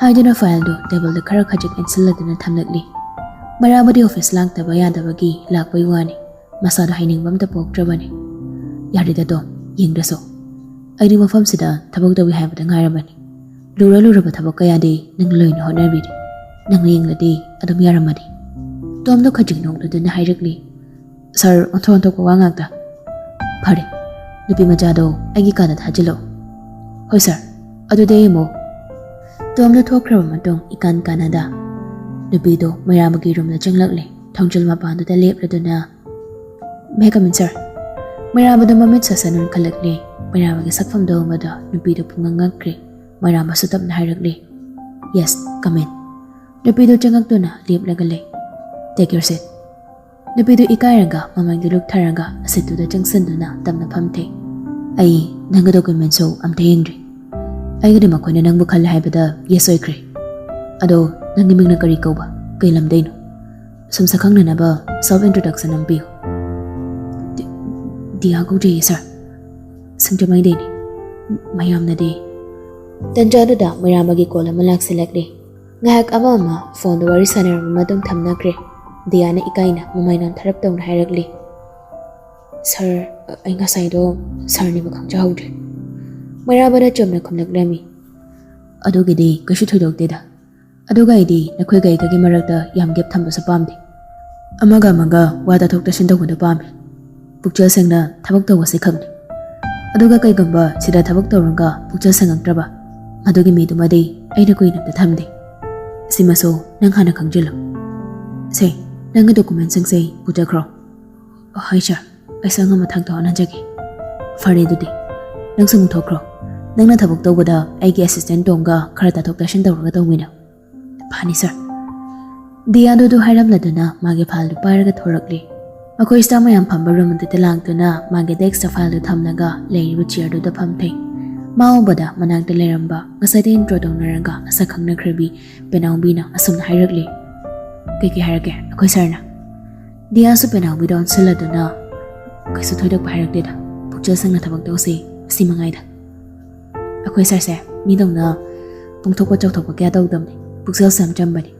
ꯍꯥꯏꯗꯨꯅ ꯐꯥꯏꯜꯗꯣ ꯇꯦꯕꯜꯗ ꯈꯔ ꯈꯖꯤꯛ ꯏꯟꯁꯤꯜꯂꯗꯨꯅ ꯊꯝꯂꯛꯂꯤ꯫ ꯃꯩꯔꯥꯕꯗꯤ ꯑꯣꯐꯤꯁ ꯂꯥꯛꯇꯕ ꯌꯥꯗꯕꯒꯤ ꯂꯥꯛꯄꯩ ꯋꯥꯅꯤ꯫ ꯃꯁꯥꯗꯣ ꯍꯥꯏꯅꯤꯡꯕ ꯑꯝꯇ ꯄꯣꯛꯇ꯭ꯔꯕꯅꯤ꯫ "ꯌꯥꯔꯦꯗ ꯇꯣꯝ, ꯌꯦꯡꯗ꯭ꯔꯁꯨ꯫ ꯑꯩꯗꯤ ꯃꯐꯝꯁꯤꯗ ꯊꯕꯛ ꯇꯧꯏ ꯍꯥꯏꯕꯗ ꯉꯥꯏꯔꯕꯅꯤ꯫ ꯂꯨꯔ ꯂꯨꯔꯕ ꯊꯕꯛ ꯀꯌꯥꯗꯤ ꯅꯪꯅ ꯂꯣꯏꯅ ꯍꯣꯠꯅꯕꯤꯔꯤ꯫ ꯅꯪꯅ ꯌꯦꯡꯂꯗꯤ ꯑꯗꯨꯝ ꯌꯥꯔꯝꯃꯅꯤ꯫" ꯇꯣꯝꯗꯣ ꯈꯖꯤꯛ ꯅꯣꯛꯂꯗꯨꯅ ꯍꯥꯏꯔꯛꯂꯤ꯫ "ꯁꯥꯔ, ꯑꯣꯟꯊꯣꯛ ꯑꯣꯟꯊꯣꯛꯄ ꯋꯥ ꯉꯥꯛꯇ꯫ ꯐꯔꯦ, ꯅꯨꯄꯤ ꯃꯆꯥꯗꯣ ꯑꯩꯒꯤ ꯀꯥꯗ ꯊꯥꯖꯤꯜꯂꯛꯑꯣ꯫" "ꯍꯣꯏ ꯁꯥꯔ, ꯑꯗꯨꯗꯤ ꯑꯩ ꯑꯃꯨꯛ꯫" ꯇꯣꯝꯗꯣ ꯊꯣꯛꯈ꯭ꯔꯕ ꯃꯇꯨꯡ ꯏꯀꯥꯟ ꯀꯥꯟꯅꯗ ꯅꯨꯄꯤꯗꯣ ꯃꯩꯔꯥꯕꯒꯤ ꯔꯨꯝꯗ ꯆꯪꯂꯛꯂꯦ꯫ ꯊꯣꯡꯖꯤꯜ ꯃꯄꯥꯟꯗꯨꯗ ꯂꯦꯞꯂꯗꯨꯅ, "May I come in, sir?" ꯃꯩꯔꯥꯕꯗ ꯃꯃꯤꯠ ꯁꯠ ꯁꯠ ꯅꯣꯟꯈꯠꯂꯛꯂꯦ꯫ ꯃꯩꯔꯥꯕꯒꯤ ꯁꯛꯐꯝꯗꯣ ꯎꯕꯗ ꯅꯨꯄꯤꯗꯣ ꯄꯨꯡꯉꯛ ꯉꯛꯈ꯭ꯔꯦ꯫ ꯃꯩꯔꯥꯕꯁꯨ ꯇꯞꯅ ꯍꯥꯏꯔꯛꯂꯦ, "Yes, come in." ꯅꯨꯄꯤꯗꯣ ꯆꯪꯉꯛꯇꯨꯅ ꯂꯦꯞꯂꯒ ꯂꯩ꯫ "Take your seat." ꯅꯨꯄꯤꯗꯨ ꯏꯀꯥꯏꯔꯒ ꯃꯃꯥꯏꯗꯨ ꯂꯨꯛꯊꯔꯒ ꯁꯤꯠꯇꯨꯗ ꯆꯪꯁꯤꯟꯗꯨꯅ ꯇꯞꯅ ꯐꯝꯊꯩ꯫ "ꯑꯩ ꯅꯪꯒꯤ ꯗꯣꯀꯨꯃꯦꯟꯁꯨ ꯑꯝꯇ ꯌꯦꯡꯗ꯭ꯔꯤ꯫ ꯑꯩꯒꯤꯗꯃꯛ ꯃꯈꯣꯏꯅ ꯅꯪꯕꯨ ꯈꯜꯂꯦ ꯍꯥꯏꯕꯗ ꯌꯦꯁ ꯑꯣꯏꯈ꯭ꯔꯦ꯫ ꯑꯗꯣ ꯅꯪꯒꯤ ꯃꯤꯡꯅ ꯀꯔꯤ ꯀꯧꯕ? ꯀꯩ ꯂꯝꯗꯩꯅꯣ?" "ꯁꯨꯝ ꯁꯛꯈꯪꯅꯅꯕ ꯁꯦꯜꯐ ꯏꯟꯇ꯭ꯔꯣꯗꯛꯁꯟ ꯑꯃ ꯄꯤꯌꯨ꯫" "ꯗꯤ-, ꯗꯤꯌꯥ ꯀꯧꯖꯩꯌꯦ ꯁꯥꯔ꯫ ꯁꯤꯡꯖꯃꯩꯗꯩꯅꯤ꯫ ꯃꯌꯥꯝꯅꯗꯤ꯫" ꯇꯟꯖꯥꯗꯨꯗ ꯃꯩꯔꯥꯕꯒꯤ ꯀꯣꯜ ꯑꯃ ꯂꯥꯛꯁꯤꯜꯂꯛꯂꯦ꯫ ꯉꯥꯏꯍꯥꯛ ꯑꯃ ꯑꯃ ꯐꯣꯟꯗ ꯋꯥꯔꯤ ꯁꯥꯟꯅꯔꯕ ꯃꯇꯨꯡ ꯊꯝꯅꯈ꯭ꯔꯦ꯫ ꯗꯤꯌꯥꯅ ꯏꯀꯥꯏꯅ ꯃꯃꯥꯏ ꯅꯥꯟꯊꯔꯞ ꯇꯧꯅ ꯍꯥꯏꯔꯛꯂꯤ, "ꯁꯥꯔ, ꯑꯩ ꯉꯁꯥꯏꯗꯣ ꯁꯥꯔꯅꯦꯕ ꯈꯪꯖꯍꯧꯗ꯭ꯔꯦ꯫" ꯃꯩꯔꯥꯕꯅ ꯆꯨꯝꯅ ꯈꯨꯝꯂꯛꯂꯝꯃꯤ, "ꯑꯗꯨꯒꯤꯗꯤ ꯀꯩꯁꯨ ꯊꯣꯏꯗꯣꯛꯇꯦꯗ꯫ ꯑꯗꯨꯒ ꯑꯩꯗꯤ ꯅꯈꯣꯏꯒ ꯑꯩꯒꯒꯤ ꯃꯔꯛꯇ ꯌꯥꯝ ꯒꯦꯞ ꯊꯝꯕꯁꯨ ꯄꯥꯝꯗꯦ꯫ ꯑꯃꯒ ꯑꯃꯒ ꯋꯥ ꯇꯥꯊꯣꯛ ꯇꯥꯁꯤꯟ ꯇꯧꯕꯗꯣ ꯄꯥꯝꯃꯤ꯫ ꯄꯨꯛꯆꯦꯜ ꯁꯦꯡꯅ ꯊꯕꯛ ꯇꯧꯕꯁꯤ ꯈꯛꯅꯤ꯫ ꯑꯗꯨꯒ ꯀꯩꯒꯨꯝꯕ ꯁꯤꯗ ꯊꯕꯛ ꯇꯧꯔꯒ ꯄꯨꯛꯆꯦꯜ ꯁꯦꯡꯉꯛꯇ꯭ꯔꯕ, ꯃꯗꯨꯒꯤ ꯃꯤꯗꯨꯃꯗꯤ ꯑꯩꯅ ꯀꯨꯏꯅ ꯑꯝꯇ ꯊꯝꯗꯦ꯫ ꯁꯤꯃꯁꯨ ꯅꯪ ꯍꯥꯟꯅ ꯈꯪꯖꯤꯜꯂꯨ꯫ ꯁꯦ, ꯅꯪꯒꯤ ꯗꯣꯀꯨꯃꯦꯟꯁꯤꯡꯁꯦ ꯄꯨꯖꯈ꯭ꯔꯣ꯫" "ꯍꯣꯏ ꯁꯥꯔ, ꯑꯩꯁꯨ ꯑꯉꯝꯕ ꯊꯥꯛꯇ ꯍꯣꯠꯅꯖꯒꯦ꯫" "ꯐꯔꯦ ꯑꯗꯨꯗꯤ, ꯅꯪꯁꯨ ꯑꯃꯨꯛ ꯊꯣꯛꯈ꯭ꯔꯣ꯫ ꯅꯪꯅ ꯊꯕꯛ ꯇꯧꯕꯗ ꯑꯩꯒꯤ ꯑꯦꯁꯤꯁꯇꯦꯟ ꯇꯣꯝꯒ ꯈꯔ ꯇꯥꯊꯣꯛ ꯇꯥꯁꯤꯟ ꯇꯧꯔꯒ ꯇꯧꯃꯤꯟꯅꯧ꯫" "ꯐꯅꯤ ꯁꯥꯔ꯫" ꯗꯤꯌꯥꯗꯨ ꯑꯗꯨ ꯍꯥꯏꯔꯝꯂꯗꯨꯅ ꯃꯥꯒꯤ ꯐꯥꯏꯜꯗꯨ ꯄꯥꯏꯔꯒ ꯊꯣꯔꯛꯂꯦ꯫ ꯃꯈꯣꯏ ꯁ꯭ꯇꯥꯐ ꯃꯌꯥꯝ ꯐꯝꯕ ꯔꯨꯝ ꯑꯗꯨꯗ ꯂꯥꯛꯇꯨꯅ ꯃꯥꯒꯤ ꯗꯦꯁꯛꯇ ꯐꯥꯏꯜꯗꯨ ꯊꯝꯂꯒ ꯂꯩꯔꯤꯕ ꯆꯤꯌꯔꯗꯨꯗ ꯐꯝꯊꯩ꯫ ꯃꯥ ꯎꯕꯗ ꯃꯅꯥꯛꯇ ꯂꯩꯔꯝꯕ ꯉꯁꯥꯏꯗ intro ꯇꯧꯅꯔꯒ ꯃꯁꯛ ꯈꯪꯅꯈ꯭ꯔꯕꯤ ꯄꯦꯅꯥꯎꯕꯤꯅ ꯑꯁꯨꯝꯅ ꯍꯥꯏꯔꯛꯂꯤ꯫ "ꯀꯩꯀꯩ ꯍꯥꯏꯔꯛꯀꯦ ꯑꯩꯈꯣꯏ ꯁꯥꯔꯅ?" ꯗꯤꯌꯥꯁꯨ ꯄꯦꯅꯥꯎꯕꯤꯗ ꯑꯣꯟꯁꯤꯜꯂꯗꯨꯅ, "ꯀꯩꯁꯨ ꯊꯣꯏꯗꯣꯛꯄ ꯍꯥꯏꯔꯛꯇꯦꯗ, ꯄꯨꯛꯆꯦꯜ ꯁꯦꯡꯅ ꯊꯕꯛ ꯇꯧꯁꯤ, ꯑꯁꯤ ꯃꯉꯥꯏꯗ꯫ ꯑꯩꯈꯣꯏ ꯁꯥꯔꯁꯦ ꯃꯤꯗꯧꯅ ꯄꯣꯡꯊꯣꯛꯄ ꯆꯥꯎꯊꯣꯛꯄ ꯀꯌꯥ ꯇꯧꯗꯕꯅꯤ, ꯄꯨꯛꯆꯦꯜꯁꯨ ꯌꯥꯝ ꯆꯝꯕꯅꯤ꯫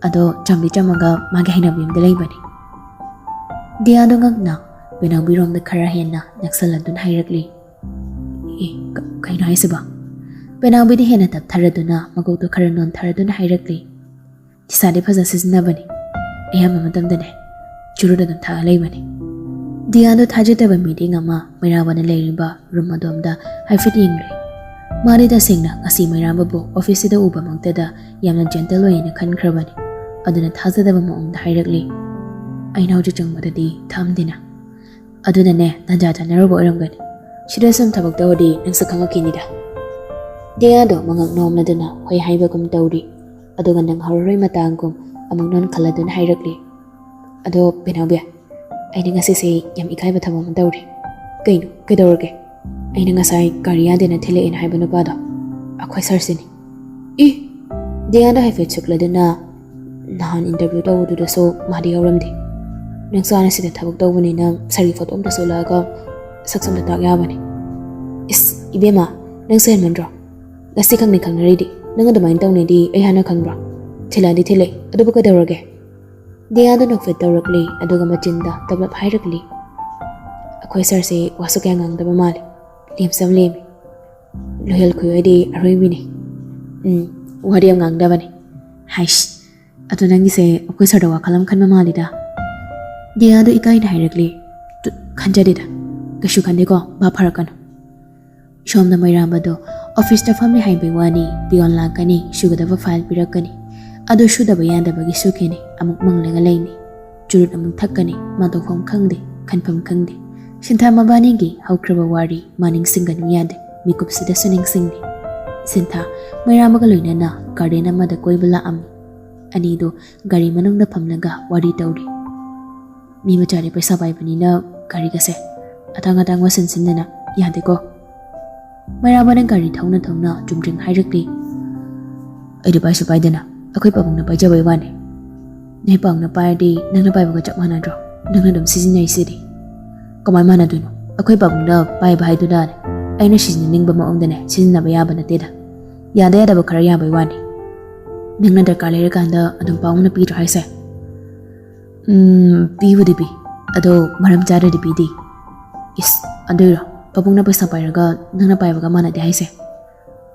ꯑꯗꯣ ꯆꯝꯗꯤ ꯆꯝꯃꯒ ꯃꯥꯒꯤ ꯍꯩꯅꯕꯤ ꯑꯃꯗꯤ ꯂꯩꯕꯅꯤ꯫" ꯗꯤꯌꯥꯗꯣ ꯉꯛꯅ ꯄꯦꯅꯥꯎꯕꯤꯔꯣꯝꯗ ꯈꯔ ꯍꯦꯟꯅ ꯅꯛꯁꯜꯂꯗꯨꯅ ꯍꯥꯏꯔꯛꯂꯤ꯫ "ꯑꯦ, ꯀ-, ꯀꯩꯅꯣ ꯍꯥꯏꯁꯤꯕꯣ?" ꯄꯦꯅꯥꯎꯕꯤꯗꯤ ꯍꯦꯟꯅ ꯇꯞꯊꯔꯗꯨꯅ ꯃꯀꯣꯛꯇꯣ ꯈꯔ ꯅꯣꯟꯊꯔꯗꯨꯅ ꯍꯥꯏꯔꯛꯂꯤ꯫ "ꯅꯤꯁꯥꯗꯤ ꯐꯖ ꯁꯤꯖꯤꯟꯅꯕꯅꯤ, ꯑꯌꯥꯝꯕ ꯃꯇꯝꯗꯅꯦ ꯆꯨꯔꯨꯠ ꯑꯗꯨꯝ ꯊꯛꯑ ꯂꯩꯕꯅꯤ꯫" ꯗꯤꯌꯥꯗꯣ ꯊꯥꯖꯗꯕ ꯃꯤꯠꯌꯦꯡ ꯑꯃ ꯃꯩꯔꯥꯕꯅ ꯂꯩꯔꯤꯕ ꯔꯨꯝ ꯑꯗꯣꯝꯗ ꯍꯥꯏꯐꯦꯠ ꯌꯦꯡꯂꯨꯏ꯫ ꯃꯥꯗꯤ ꯇꯁꯦꯡꯅ ꯉꯁꯤ ꯃꯩꯔꯥꯕꯕꯨ ꯑꯣꯐꯤꯁꯁꯤꯗ ꯎꯕꯃꯛꯇꯗ ꯌꯥꯝꯅ gentle ꯑꯣꯏꯅ ꯈꯟꯈ꯭ꯔꯕꯅꯤ꯫ ꯑꯗꯨꯅ ꯊꯥꯖꯗꯕ ꯃꯑꯣꯡꯗ ꯍꯥꯏꯔꯛꯂꯤ, "ꯑꯩꯅ ꯍꯧꯖꯤꯛ ꯆꯪꯕꯗꯗꯤ ꯊꯛꯑꯝꯗꯦꯅ꯫ ꯑꯗꯨꯅꯅꯦ, ꯇꯟꯖꯥ ꯆꯥꯟꯅꯔꯨꯕ ꯑꯣꯏꯔꯝꯒꯅꯤ꯫ ꯁꯤꯗ ꯁꯨꯝ ꯊꯕꯛ ꯇꯧꯔꯗꯤ ꯅꯪꯁꯨ ꯈꯪꯉꯛꯈꯤꯅꯤꯗ꯫" ꯗꯤꯌꯥꯗꯣ ꯃꯉꯛ ꯅꯣꯝꯂꯗꯨꯅ ꯍꯣꯏ ꯍꯥꯏꯕꯒꯨꯝ ꯇꯧꯔꯤ꯫ ꯑꯗꯨꯒ ꯅꯪꯍꯧꯔꯔꯣꯏ ꯃꯇꯥꯡꯒꯨꯝ ꯑꯃꯨꯛ ꯅꯣꯟꯈꯠꯂꯗꯨꯅ ꯍꯥꯏꯔꯛꯂꯤ, "ꯑꯗꯣ ꯄꯦꯅꯥꯎꯕꯤ, ꯑꯩꯗꯤ ꯉꯁꯤꯁꯦ ꯌꯥꯝ ꯏꯀꯥꯏꯕ ꯊꯕꯛ ꯑꯃ ꯇꯧꯔꯦ꯫" "ꯀꯩꯅꯣ? ꯀꯩꯗꯧꯔꯒꯦ?" "ꯑꯩꯅ ꯉꯁꯥꯏ ꯒꯥꯔꯤ ꯌꯥꯗꯦꯅ ꯊꯤꯜꯂꯛꯑꯦꯅ ꯍꯥꯏꯕ ꯅꯨꯄꯥꯗꯣ, ꯑꯩꯈꯣꯏ ꯁꯥꯔꯁꯤꯅꯤ꯫" "ꯏ!" ꯗꯤꯌꯥꯗ ꯍꯥꯏꯐꯦꯠ ꯁꯨꯛꯂꯗꯨꯅ, "ꯅꯍꯥꯟ interview ꯇꯧꯕꯗꯨꯗꯁꯨ ꯃꯥꯗꯤ ꯌꯥꯎꯔꯝꯗꯦ꯫ ꯅꯪꯁꯨ ꯍꯥꯟꯅ ꯁꯤꯗ ꯊꯕꯛ ꯇꯧꯕꯅꯤꯅ ꯁꯥꯔꯒꯤ ꯐꯣꯇꯣ ꯑꯝꯇ ꯁꯨ ꯎꯠꯂꯛꯑꯒ ꯁꯛꯁꯨ ꯑꯝꯇ ꯇꯥꯛ ꯌꯥꯕꯅꯤ꯫" "ꯏꯁ, ꯏꯕꯦꯝꯃ, ꯅꯪꯁꯨ ꯍꯦꯟꯃꯟꯗ꯭ꯔꯣ? ꯉꯁꯤ ꯈꯪꯅꯤ ꯈꯪꯅꯔꯤꯗꯤ꯫ ꯅꯪ ꯑꯗꯨꯃꯥꯏꯅ ꯇꯧꯅꯤꯗꯤ ꯑꯩ ꯍꯥꯟꯅ ꯈꯪꯕ꯭ꯔꯣ? ꯊꯤꯜꯂꯛꯑꯗꯤ ꯊꯤꯜꯂꯛꯑꯦ, ꯑꯗꯨꯕꯨ ꯀꯩꯗꯧꯔꯒꯦ?" ꯗꯤꯌꯥꯗ ꯅꯣꯛꯐꯦꯠ ꯇꯧꯔꯛꯂꯤ, ꯑꯗꯨꯒ ꯃꯆꯤꯟꯗ ꯇꯞꯂꯞ ꯍꯥꯏꯔꯛꯂꯤ, "ꯑꯩꯈꯣꯏ ꯁꯥꯔꯁꯦ ꯋꯥꯁꯨ ꯀꯌꯥ ꯉꯥꯡꯗꯕ ꯃꯥꯜꯂꯤ, ꯂꯦꯝꯁꯨ ꯌꯥꯝ ꯂꯦꯝꯃꯤ꯫ ꯂꯣꯌꯦꯜ ꯈꯨꯏ ꯍꯣꯏꯗꯤ ꯑꯔꯣꯏꯕꯤꯅꯤ꯫ ꯎꯝ, ꯋꯥꯗꯤ ꯌꯥꯝ ꯉꯥꯡꯗꯕꯅꯤ꯫ ꯍꯥꯏꯁ, ꯑꯗꯣ ꯅꯪꯒꯤꯁꯦ ꯑꯩꯈꯣꯏ ꯁꯥꯔꯗ ꯋꯥꯈꯜ ꯑꯃ ꯈꯟꯕ ꯃꯥꯜꯂꯤꯗ꯫" ꯗꯤꯌꯥꯗꯣ ꯏꯀꯥꯏꯅ ꯍꯥꯏꯔꯛꯂꯤ, "ꯇꯨꯠ, ꯈꯟꯖꯗꯦꯗ꯫ ꯀꯩꯁꯨ ꯈꯟꯗꯦꯀꯣ, ꯚꯥꯞ ꯐꯔꯛꯀꯅꯨ꯫" ꯁꯣꯝꯗ ꯃꯩꯔꯥꯕꯗꯣ ꯑꯣꯐꯤꯁꯇ ꯐꯝꯂꯤ ꯍꯥꯏꯕꯩ ꯋꯥꯅꯤ, ꯄꯤꯌꯣꯟ ꯂꯥꯛꯀꯅꯤ, ꯁꯨꯒꯗꯕ ꯐꯥꯏꯜ ꯄꯤꯔꯛꯀꯅꯤ꯫ ꯑꯗꯨ ꯁꯨꯗꯕ ꯌꯥꯗꯕꯒꯤ ꯁꯨꯈꯤꯅꯤ꯫ ꯑꯃꯨꯛ ꯃꯪꯂꯒ ꯂꯩꯅꯤ꯫ ꯆꯨꯔꯨꯠ ꯑꯃꯨꯛ ꯊꯛꯀꯅꯤ꯫ ꯃꯥ ꯇꯧꯐꯝ ꯈꯪꯗꯦ, ꯈꯟꯐꯝ ꯈꯪꯗꯦ꯫ ꯁꯤꯟꯊꯥ ꯃꯕꯥꯅꯤꯒꯤ ꯍꯧꯈ꯭ꯔꯕ ꯋꯥꯔꯤ ꯃꯥ ꯅꯤꯡꯁꯤꯡꯒꯅꯨ ꯌꯥꯗꯦ꯫ ꯃꯤꯀꯨꯞꯁꯤꯗꯁꯨ ꯅꯤꯡꯁꯤꯡꯂꯤ꯫ ꯁꯤꯟꯊꯥ ꯃꯩꯔꯥꯕꯒ ꯂꯣꯏꯅꯅ ꯒꯥꯔꯗꯦꯟ ꯑꯃꯗ ꯀꯣꯏꯕ ꯂꯥꯛꯑꯝꯃꯤ꯫ ꯑꯅꯤꯗꯣ ꯒꯥꯔꯤ ꯃꯅꯨꯡꯗ ꯐꯝꯂꯒ ꯋꯥꯔꯤ ꯇꯧꯔꯤ꯫ ꯃꯤ ꯃꯆꯥꯗꯤ ꯄꯩꯁꯥ ꯄꯥꯏꯕꯅꯤꯅ ꯒꯥꯔꯤꯒꯁꯦ ꯑꯇꯥꯡ ꯑꯇꯥꯡꯕ ꯁꯤꯟꯁꯤꯟꯗꯅ ꯌꯥꯗꯦꯀꯣ꯫ ꯃꯩꯔꯥꯕꯅ ꯒꯥꯔꯤ ꯊꯧꯅ ꯊꯧꯅ ꯆꯨꯝꯗ꯭ꯔꯤꯡ ꯍꯥꯏꯔꯛꯂꯤ꯫ ꯑꯩꯗꯤ ꯄꯥꯏꯁꯨ ꯄꯥꯏꯗꯅ, ꯑꯩꯈꯣꯏ ꯄꯥꯕꯨꯡꯅ ꯄꯥꯏꯖꯕꯩ ꯋꯥꯅꯤ꯫ ꯅꯣꯏ ꯄꯥꯕꯨꯡꯅ ꯄꯥꯏꯔꯗꯤ ꯅꯪꯅ ꯄꯥꯏꯕꯒ ꯆꯞ ꯃꯥꯟꯅꯗ꯭ꯔꯣ? ꯅꯪꯅ ꯑꯗꯨꯝ ꯁꯤꯖꯤꯟꯅꯩꯁꯤꯗꯤ꯫ ꯀꯃꯥꯏ ꯃꯥꯟꯅꯗꯣꯏꯅꯣ? ꯑꯩꯈꯣꯏ ꯄꯥꯕꯨꯡꯅ ꯄꯥꯏꯕ ꯍꯥꯏꯗꯨꯅꯅꯦ, ꯑꯩꯅ ꯁꯤꯖꯤꯟꯅꯅꯤꯡꯕ ꯃꯑꯣꯡꯗꯅꯦ ꯁꯤꯖꯤꯟꯅꯕ ꯌꯥꯕ ꯅꯠꯇꯦꯗ꯫ ꯌꯥꯗ ꯌꯥꯗꯕ ꯈꯔ ꯌꯥꯕꯩ ꯋꯥꯅꯤ꯫ ꯅꯪꯅ ꯗꯔꯀꯥꯔ ꯂꯩꯔꯀꯥꯟꯗ ꯑꯗꯨꯝ ꯄꯥꯕꯨꯡꯅ ꯄꯤꯗ꯭ꯔꯣ ꯍꯥꯏꯁꯦ? ꯎꯝ, ꯄꯤꯕꯨꯗꯤ ꯄꯤ, ꯑꯗꯣ ꯃꯔꯝ ꯆꯥꯗ꯭ꯔꯗꯤ ꯄꯤꯗꯦ꯫ ꯏꯁ, ꯑꯗꯨꯏꯔꯣ? ꯄꯥꯕꯨꯡꯅ ꯄꯩꯁꯥ ꯄꯥꯏꯔꯒ ꯅꯪꯅ ꯄꯥꯏꯕꯒ ꯃꯥꯟꯅꯗꯦ ꯍꯥꯏꯁꯦ?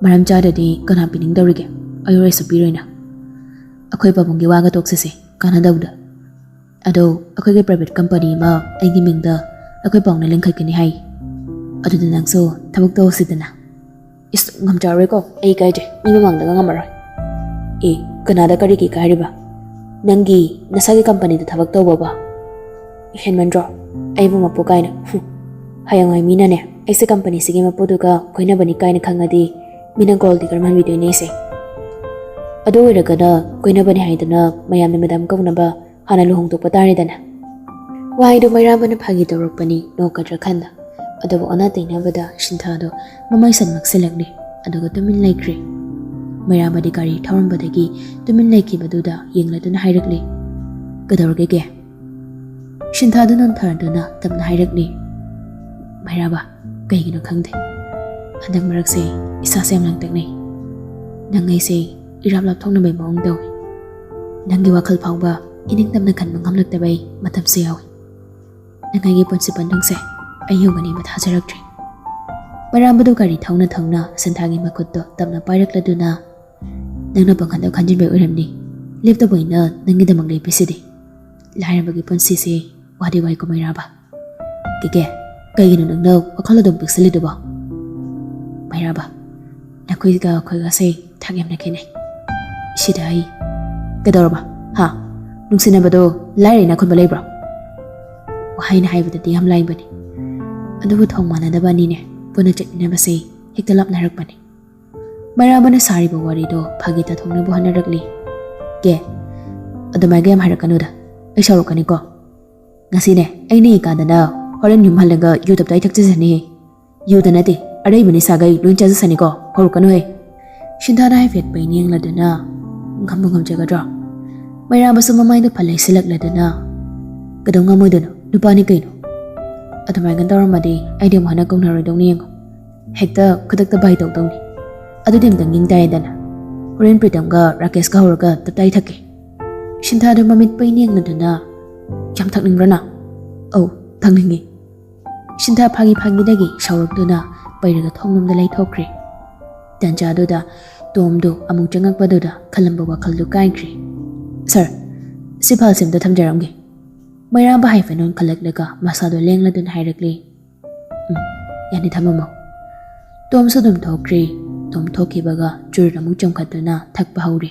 ꯃꯔꯝ ꯆꯥꯗ꯭ꯔꯗꯤ ꯀꯅꯥ ꯄꯤꯅꯤꯡꯗꯧꯔꯤꯒꯦ? ꯑꯩ ꯑꯣꯏꯔꯁꯨ ꯄꯤꯔꯣꯏꯅ꯫ ꯑꯩꯈꯣꯏ ꯄꯥꯕꯨꯡꯒꯤ ꯋꯥꯒ ꯇꯣꯛꯁꯤꯁꯦ, ꯀꯥꯟꯅꯗꯧꯗ꯫ ꯑꯗꯣ ꯑꯩꯈꯣꯏꯒꯤ private company ꯑꯃ ꯑꯩꯒꯤ ꯃꯤꯡꯗ ꯑꯩꯈꯣꯏ ꯄꯥꯕꯨꯡꯅ ꯂꯤꯡꯈꯠꯀꯅꯤ ꯍꯥꯏ꯫ ꯑꯗꯨꯗ ꯅꯪꯁꯨ ꯊꯕꯛ ꯇꯧꯁꯤꯗꯅ꯫ ꯏꯁ, ꯉꯝꯖꯔꯔꯣꯏꯀꯣ, ꯑꯩ ꯏꯀꯥꯏꯖꯩ, ꯃꯤ ꯃꯃꯥꯡꯗꯒ ꯉꯝꯃꯔꯣꯏ꯫ ꯑꯦ, ꯀꯅꯥꯗ ꯀꯔꯤꯒꯤ ꯏꯀꯥꯏꯔꯤꯕ? ꯅꯪꯒꯤ ꯅꯁꯥꯒꯤ company ꯗ ꯊꯕꯛ ꯇꯧꯕꯕꯣ? ꯍꯦꯟꯃꯟꯗ꯭ꯔꯣ? ꯑꯩꯕꯨ ꯃꯄꯨ ꯀꯥꯏꯅ꯫ ꯍꯨꯝ꯫ ꯍꯌꯦꯡꯋꯥꯏ ꯃꯤꯅꯅꯦ, ꯑꯩꯁꯦ company ꯁꯤꯒꯤ ꯃꯄꯨꯗꯨꯒ ꯀꯣꯏꯅꯕꯅꯤ ꯀꯥꯏꯅ ꯈꯪꯉꯗꯤ ꯃꯤꯅ gold digger ꯃꯥꯟꯕꯤꯗꯣꯏꯅꯦ ꯑꯩꯁꯦ꯫ ꯑꯗꯨ ꯑꯣꯏꯔꯒꯅ ꯀꯣꯏꯅꯕꯅꯤ ꯍꯥꯏꯗꯅ ꯃꯌꯥꯝꯅ madam ꯀꯧꯅꯕ ꯍꯥꯟꯅ ꯂꯨꯍꯣꯡꯊꯣꯛꯄ ꯇꯥꯔꯦꯗꯅ꯫ ꯋꯥꯍꯩꯗꯣ ꯃꯩꯔꯥꯕꯅ ꯐꯥꯒꯤ ꯇꯧꯔꯛꯄꯅꯤ, ꯅꯣꯛꯀꯗ꯭ꯔꯥ ꯈꯟꯅ꯫ ꯑꯗꯨꯕꯨ ꯑꯣꯟꯅ ꯇꯩꯅꯕꯗ ꯁꯤꯟꯊꯥꯗꯣ ꯃꯃꯩ ꯁꯟ ꯃꯛꯁꯤꯜꯂꯛꯂꯦ, ꯑꯗꯨꯒ ꯇꯨꯃꯤꯟ ꯂꯩꯈ꯭ꯔꯦ꯫ ꯃꯩꯔꯥꯕꯗꯤ ꯒꯥꯔꯤ ꯊꯧꯔꯝꯕꯗꯒꯤ ꯇꯨꯃꯤꯟ ꯂꯩꯈꯤꯕꯗꯨꯗ ꯌꯦꯡꯂꯗꯨꯅ ꯍꯥꯏꯔꯛꯂꯦ, "ꯀꯩꯗꯧꯔꯒꯦ ꯀꯦ?" ꯁꯤꯟꯊꯥꯗꯨ ꯅꯣꯟꯊꯔꯗꯨꯅ ꯇꯞꯅ ꯍꯥꯏꯔꯛꯂꯦ, "ꯃꯩꯔꯥꯕ, ꯀꯩꯒꯤꯅꯣ ꯈꯪꯗꯦ, ꯍꯟꯗꯛ ꯃꯔꯛꯁꯦ ꯏꯁꯥꯁꯦ ꯌꯥꯝ ꯂꯥꯡꯇꯛꯅꯩ꯫ ꯅꯪ ꯑꯩꯁꯦ ꯏꯔꯥꯞ ꯂꯥꯞꯊꯣꯛꯅꯕꯩ ꯃꯑꯣꯡ ꯇꯧꯏ꯫ ꯅꯪꯒꯤ ꯋꯥꯈꯜ ꯐꯥꯎꯕ ꯏꯅꯤꯡꯇꯝꯅ ꯈꯟꯕ ꯉꯝꯂꯛꯇꯕꯩ ꯃꯇꯝꯁꯨ ꯌꯥꯎꯏ꯫ ꯅꯪ ꯑꯩꯒꯤ ꯄꯨꯟꯁꯤ ꯄꯟꯊꯨꯡꯁꯦ ꯑꯩ ꯌꯧꯒꯅꯤꯕ ꯊꯥꯖꯔꯛꯇ꯭ꯔꯦ꯫" ꯃꯩꯔꯥꯕꯗꯨ ꯒꯥꯔꯤ ꯊꯧꯅ ꯊꯧꯅ ꯁꯤꯟꯊꯥꯒꯤ ꯃꯈꯨꯠꯇꯣ ꯇꯞꯅ ꯄꯥꯏꯔꯛꯂꯗꯨꯅ, "ꯅꯪꯅ ꯄꯪꯈꯟꯗ ꯈꯟꯖꯤꯟꯕꯩ ꯑꯣꯏꯔꯝꯅꯤ꯫ ꯂꯦꯞꯇꯕ ꯑꯣꯏꯅ ꯅꯪꯒꯤꯗꯃꯛ ꯂꯦꯞꯄꯤꯁꯤꯗꯤ꯫ ꯂꯥꯏꯔꯕꯒꯤ ꯄꯨꯟꯁꯤꯁꯦ ꯋꯥꯗꯤ ꯋꯥꯏꯀꯣ ꯃꯩꯔꯥꯕ꯫" "ꯀꯦꯀꯦ, ꯀꯩꯒꯤꯅꯣ ꯅꯪꯅ ꯋꯥꯈꯜ ꯑꯗꯨꯝ ꯄꯤꯛꯁꯜꯂꯤꯗꯨꯕꯣ?" "ꯃꯩꯔꯥꯕ, ꯅꯈꯣꯏꯒ ꯑꯩꯈꯣꯏꯒꯁꯦ ꯊꯥꯛ ꯌꯥꯝꯅ ꯈꯦꯠꯅꯩ꯫ ꯁꯤꯗ ꯑꯩ..." "ꯀꯩꯗꯧꯔꯕ? ꯍꯥ? ꯅꯨꯡꯁꯤꯅꯕꯗꯣ ꯂꯥꯏꯔ ꯏꯅꯥꯛ ꯈꯨꯟꯕ ꯂꯩꯕ꯭ꯔꯣ?" ꯋꯥꯍꯩꯅ ꯍꯥꯏꯕꯗꯗꯤ ꯌꯥꯝ ꯂꯥꯏꯕꯅꯤ, ꯑꯗꯨꯕꯨ ꯊꯣꯡ ꯃꯥꯟꯅꯗꯕ ꯑꯅꯤꯅꯦ ꯄꯨꯟꯅ ꯆꯠꯃꯤꯟꯅꯕꯁꯦ ꯍꯦꯛꯇ ꯂꯥꯞꯅꯔꯛꯄꯅꯤ꯫ ꯃꯩꯔꯥꯕꯅ ꯁꯥꯔꯤꯕ ꯋꯥꯔꯤꯗꯣ ꯐꯥꯒꯤ ꯇꯥꯊꯣꯛꯅꯕ ꯍꯣꯠꯅꯔꯛꯂꯤ꯫ "ꯀꯦ, ꯑꯗꯨꯃꯥꯏꯒ ꯌꯥꯝ ꯍꯥꯏꯔꯛꯀꯅꯨꯗ, ꯑꯩ ꯁꯥꯎꯔꯛꯀꯅꯤꯀꯣ꯫ ꯉꯁꯤꯅꯦ ꯑꯩ ꯅꯤꯛꯏꯀꯥꯟꯗꯅ ꯍꯣꯔꯦꯟ ꯌꯨꯝ ꯍꯜꯂꯒ ꯌꯨ ꯇꯞꯇꯥꯏ ꯊꯛꯆꯖꯅꯤ꯫ ꯌꯨꯗ ꯅꯠꯇꯦ, ꯑꯔꯩꯕ ꯅꯤꯁꯥꯈꯩ ꯂꯣꯏ ꯆꯥꯖꯁꯅꯤꯀꯣ, ꯍꯧꯔꯛꯀꯅꯨꯍꯦ꯫ ꯁꯤꯟꯊꯥꯅ ꯍꯥꯏꯐꯦꯠ ꯄꯩ ꯌꯦꯡꯂꯗꯨꯅ, ꯉꯝꯕ ꯉꯝꯖꯒꯗ꯭ꯔꯣ? ꯃꯩꯔꯥꯕꯁꯨ ꯃꯃꯥꯏꯗꯨ ꯐꯜ ꯂꯩꯁꯤꯜꯂꯛꯂꯗꯨꯅ, ꯀꯩꯗꯧ ꯉꯝꯃꯣꯏꯗꯣꯏꯅꯣ? ꯅꯨꯄꯥꯅꯤ ꯀꯩꯅꯣ꯫ ꯑꯗꯨꯃꯥꯏꯅ ꯇꯧꯔꯝꯃꯗꯤ ꯑꯩꯗꯤ ꯑꯃꯨꯛ ꯍꯟꯅ ꯀꯧꯅꯔꯣꯏꯗꯧꯅꯤ ꯌꯦꯡꯉꯣ꯫ ꯍꯦꯛꯇ ꯈꯨꯗꯛꯇ ꯕꯥꯏ ꯇꯧꯗꯧꯅꯤ꯫ ꯑꯗꯨꯗꯤ ꯑꯝꯇꯪ ꯌꯦꯡ ꯇꯥꯏꯗꯅ꯫ ꯍꯣꯔꯦꯟ ꯄ꯭ꯔꯤꯇꯝꯒ ꯔꯥꯀꯦꯁꯀ ꯍꯧꯔꯒ ꯇꯞꯇꯥꯏ ꯊꯛꯀꯦ꯫ ꯁꯤꯟꯊꯥꯗꯨ ꯃꯃꯤꯠ ꯄꯩ ꯌꯦꯡꯂꯗꯨꯅ, ꯌꯥꯝ ꯊꯛꯅꯤꯡꯕ꯭ꯔꯣ ꯅꯪ? ꯑꯧ, ꯊꯛꯅꯤꯡꯉꯤ꯫ ꯁꯤꯟꯊꯥ ꯐꯥꯒꯤ ꯐꯥꯒꯤꯗꯒꯤ ꯁꯥꯎꯔꯛꯇꯨꯅ ꯄꯩꯔꯒ ꯊꯣꯡꯂꯣꯝꯗ ꯂꯩꯊꯣꯛꯈ꯭ꯔꯦ꯫ ꯇꯟꯖꯥꯗꯨꯗ ꯇꯣꯝꯗꯨ ꯑꯃꯨꯛ ꯆꯪꯉꯛꯄꯗꯨꯗ ꯈꯜꯂꯝꯕ ꯋꯥꯈꯜꯗꯨ ꯀꯥꯏꯈ꯭ꯔꯦ꯫ "ꯁꯥꯔ, ꯁꯤ ꯐꯥꯏꯜꯁꯦ ꯑꯝꯇ ꯊꯝꯖꯔꯝꯒꯦ꯫" ꯃꯩꯔꯥꯕ ꯍꯥꯏꯐꯦꯠ ꯑꯣꯟꯈꯠꯂꯛꯂꯒ ꯃꯁꯥꯗꯣ ꯂꯦꯡꯂꯗꯨꯅ ꯍꯥꯏꯔꯛꯂꯤ, "ꯎꯝ, ꯌꯥꯅꯤ, ꯊꯝꯃꯝꯃꯣ꯫" ꯇꯣꯝꯁꯨ ꯑꯗꯨꯝ ꯊꯣꯛꯈ꯭ꯔꯦ꯫ ꯇꯣꯝ ꯊꯣꯛꯈꯤꯕꯒ ꯆꯨꯔꯨꯞ ꯑꯃꯨꯛ ꯆꯨꯝꯈꯠꯇꯨꯅ ꯊꯛꯄ ꯍꯧꯔꯦ꯫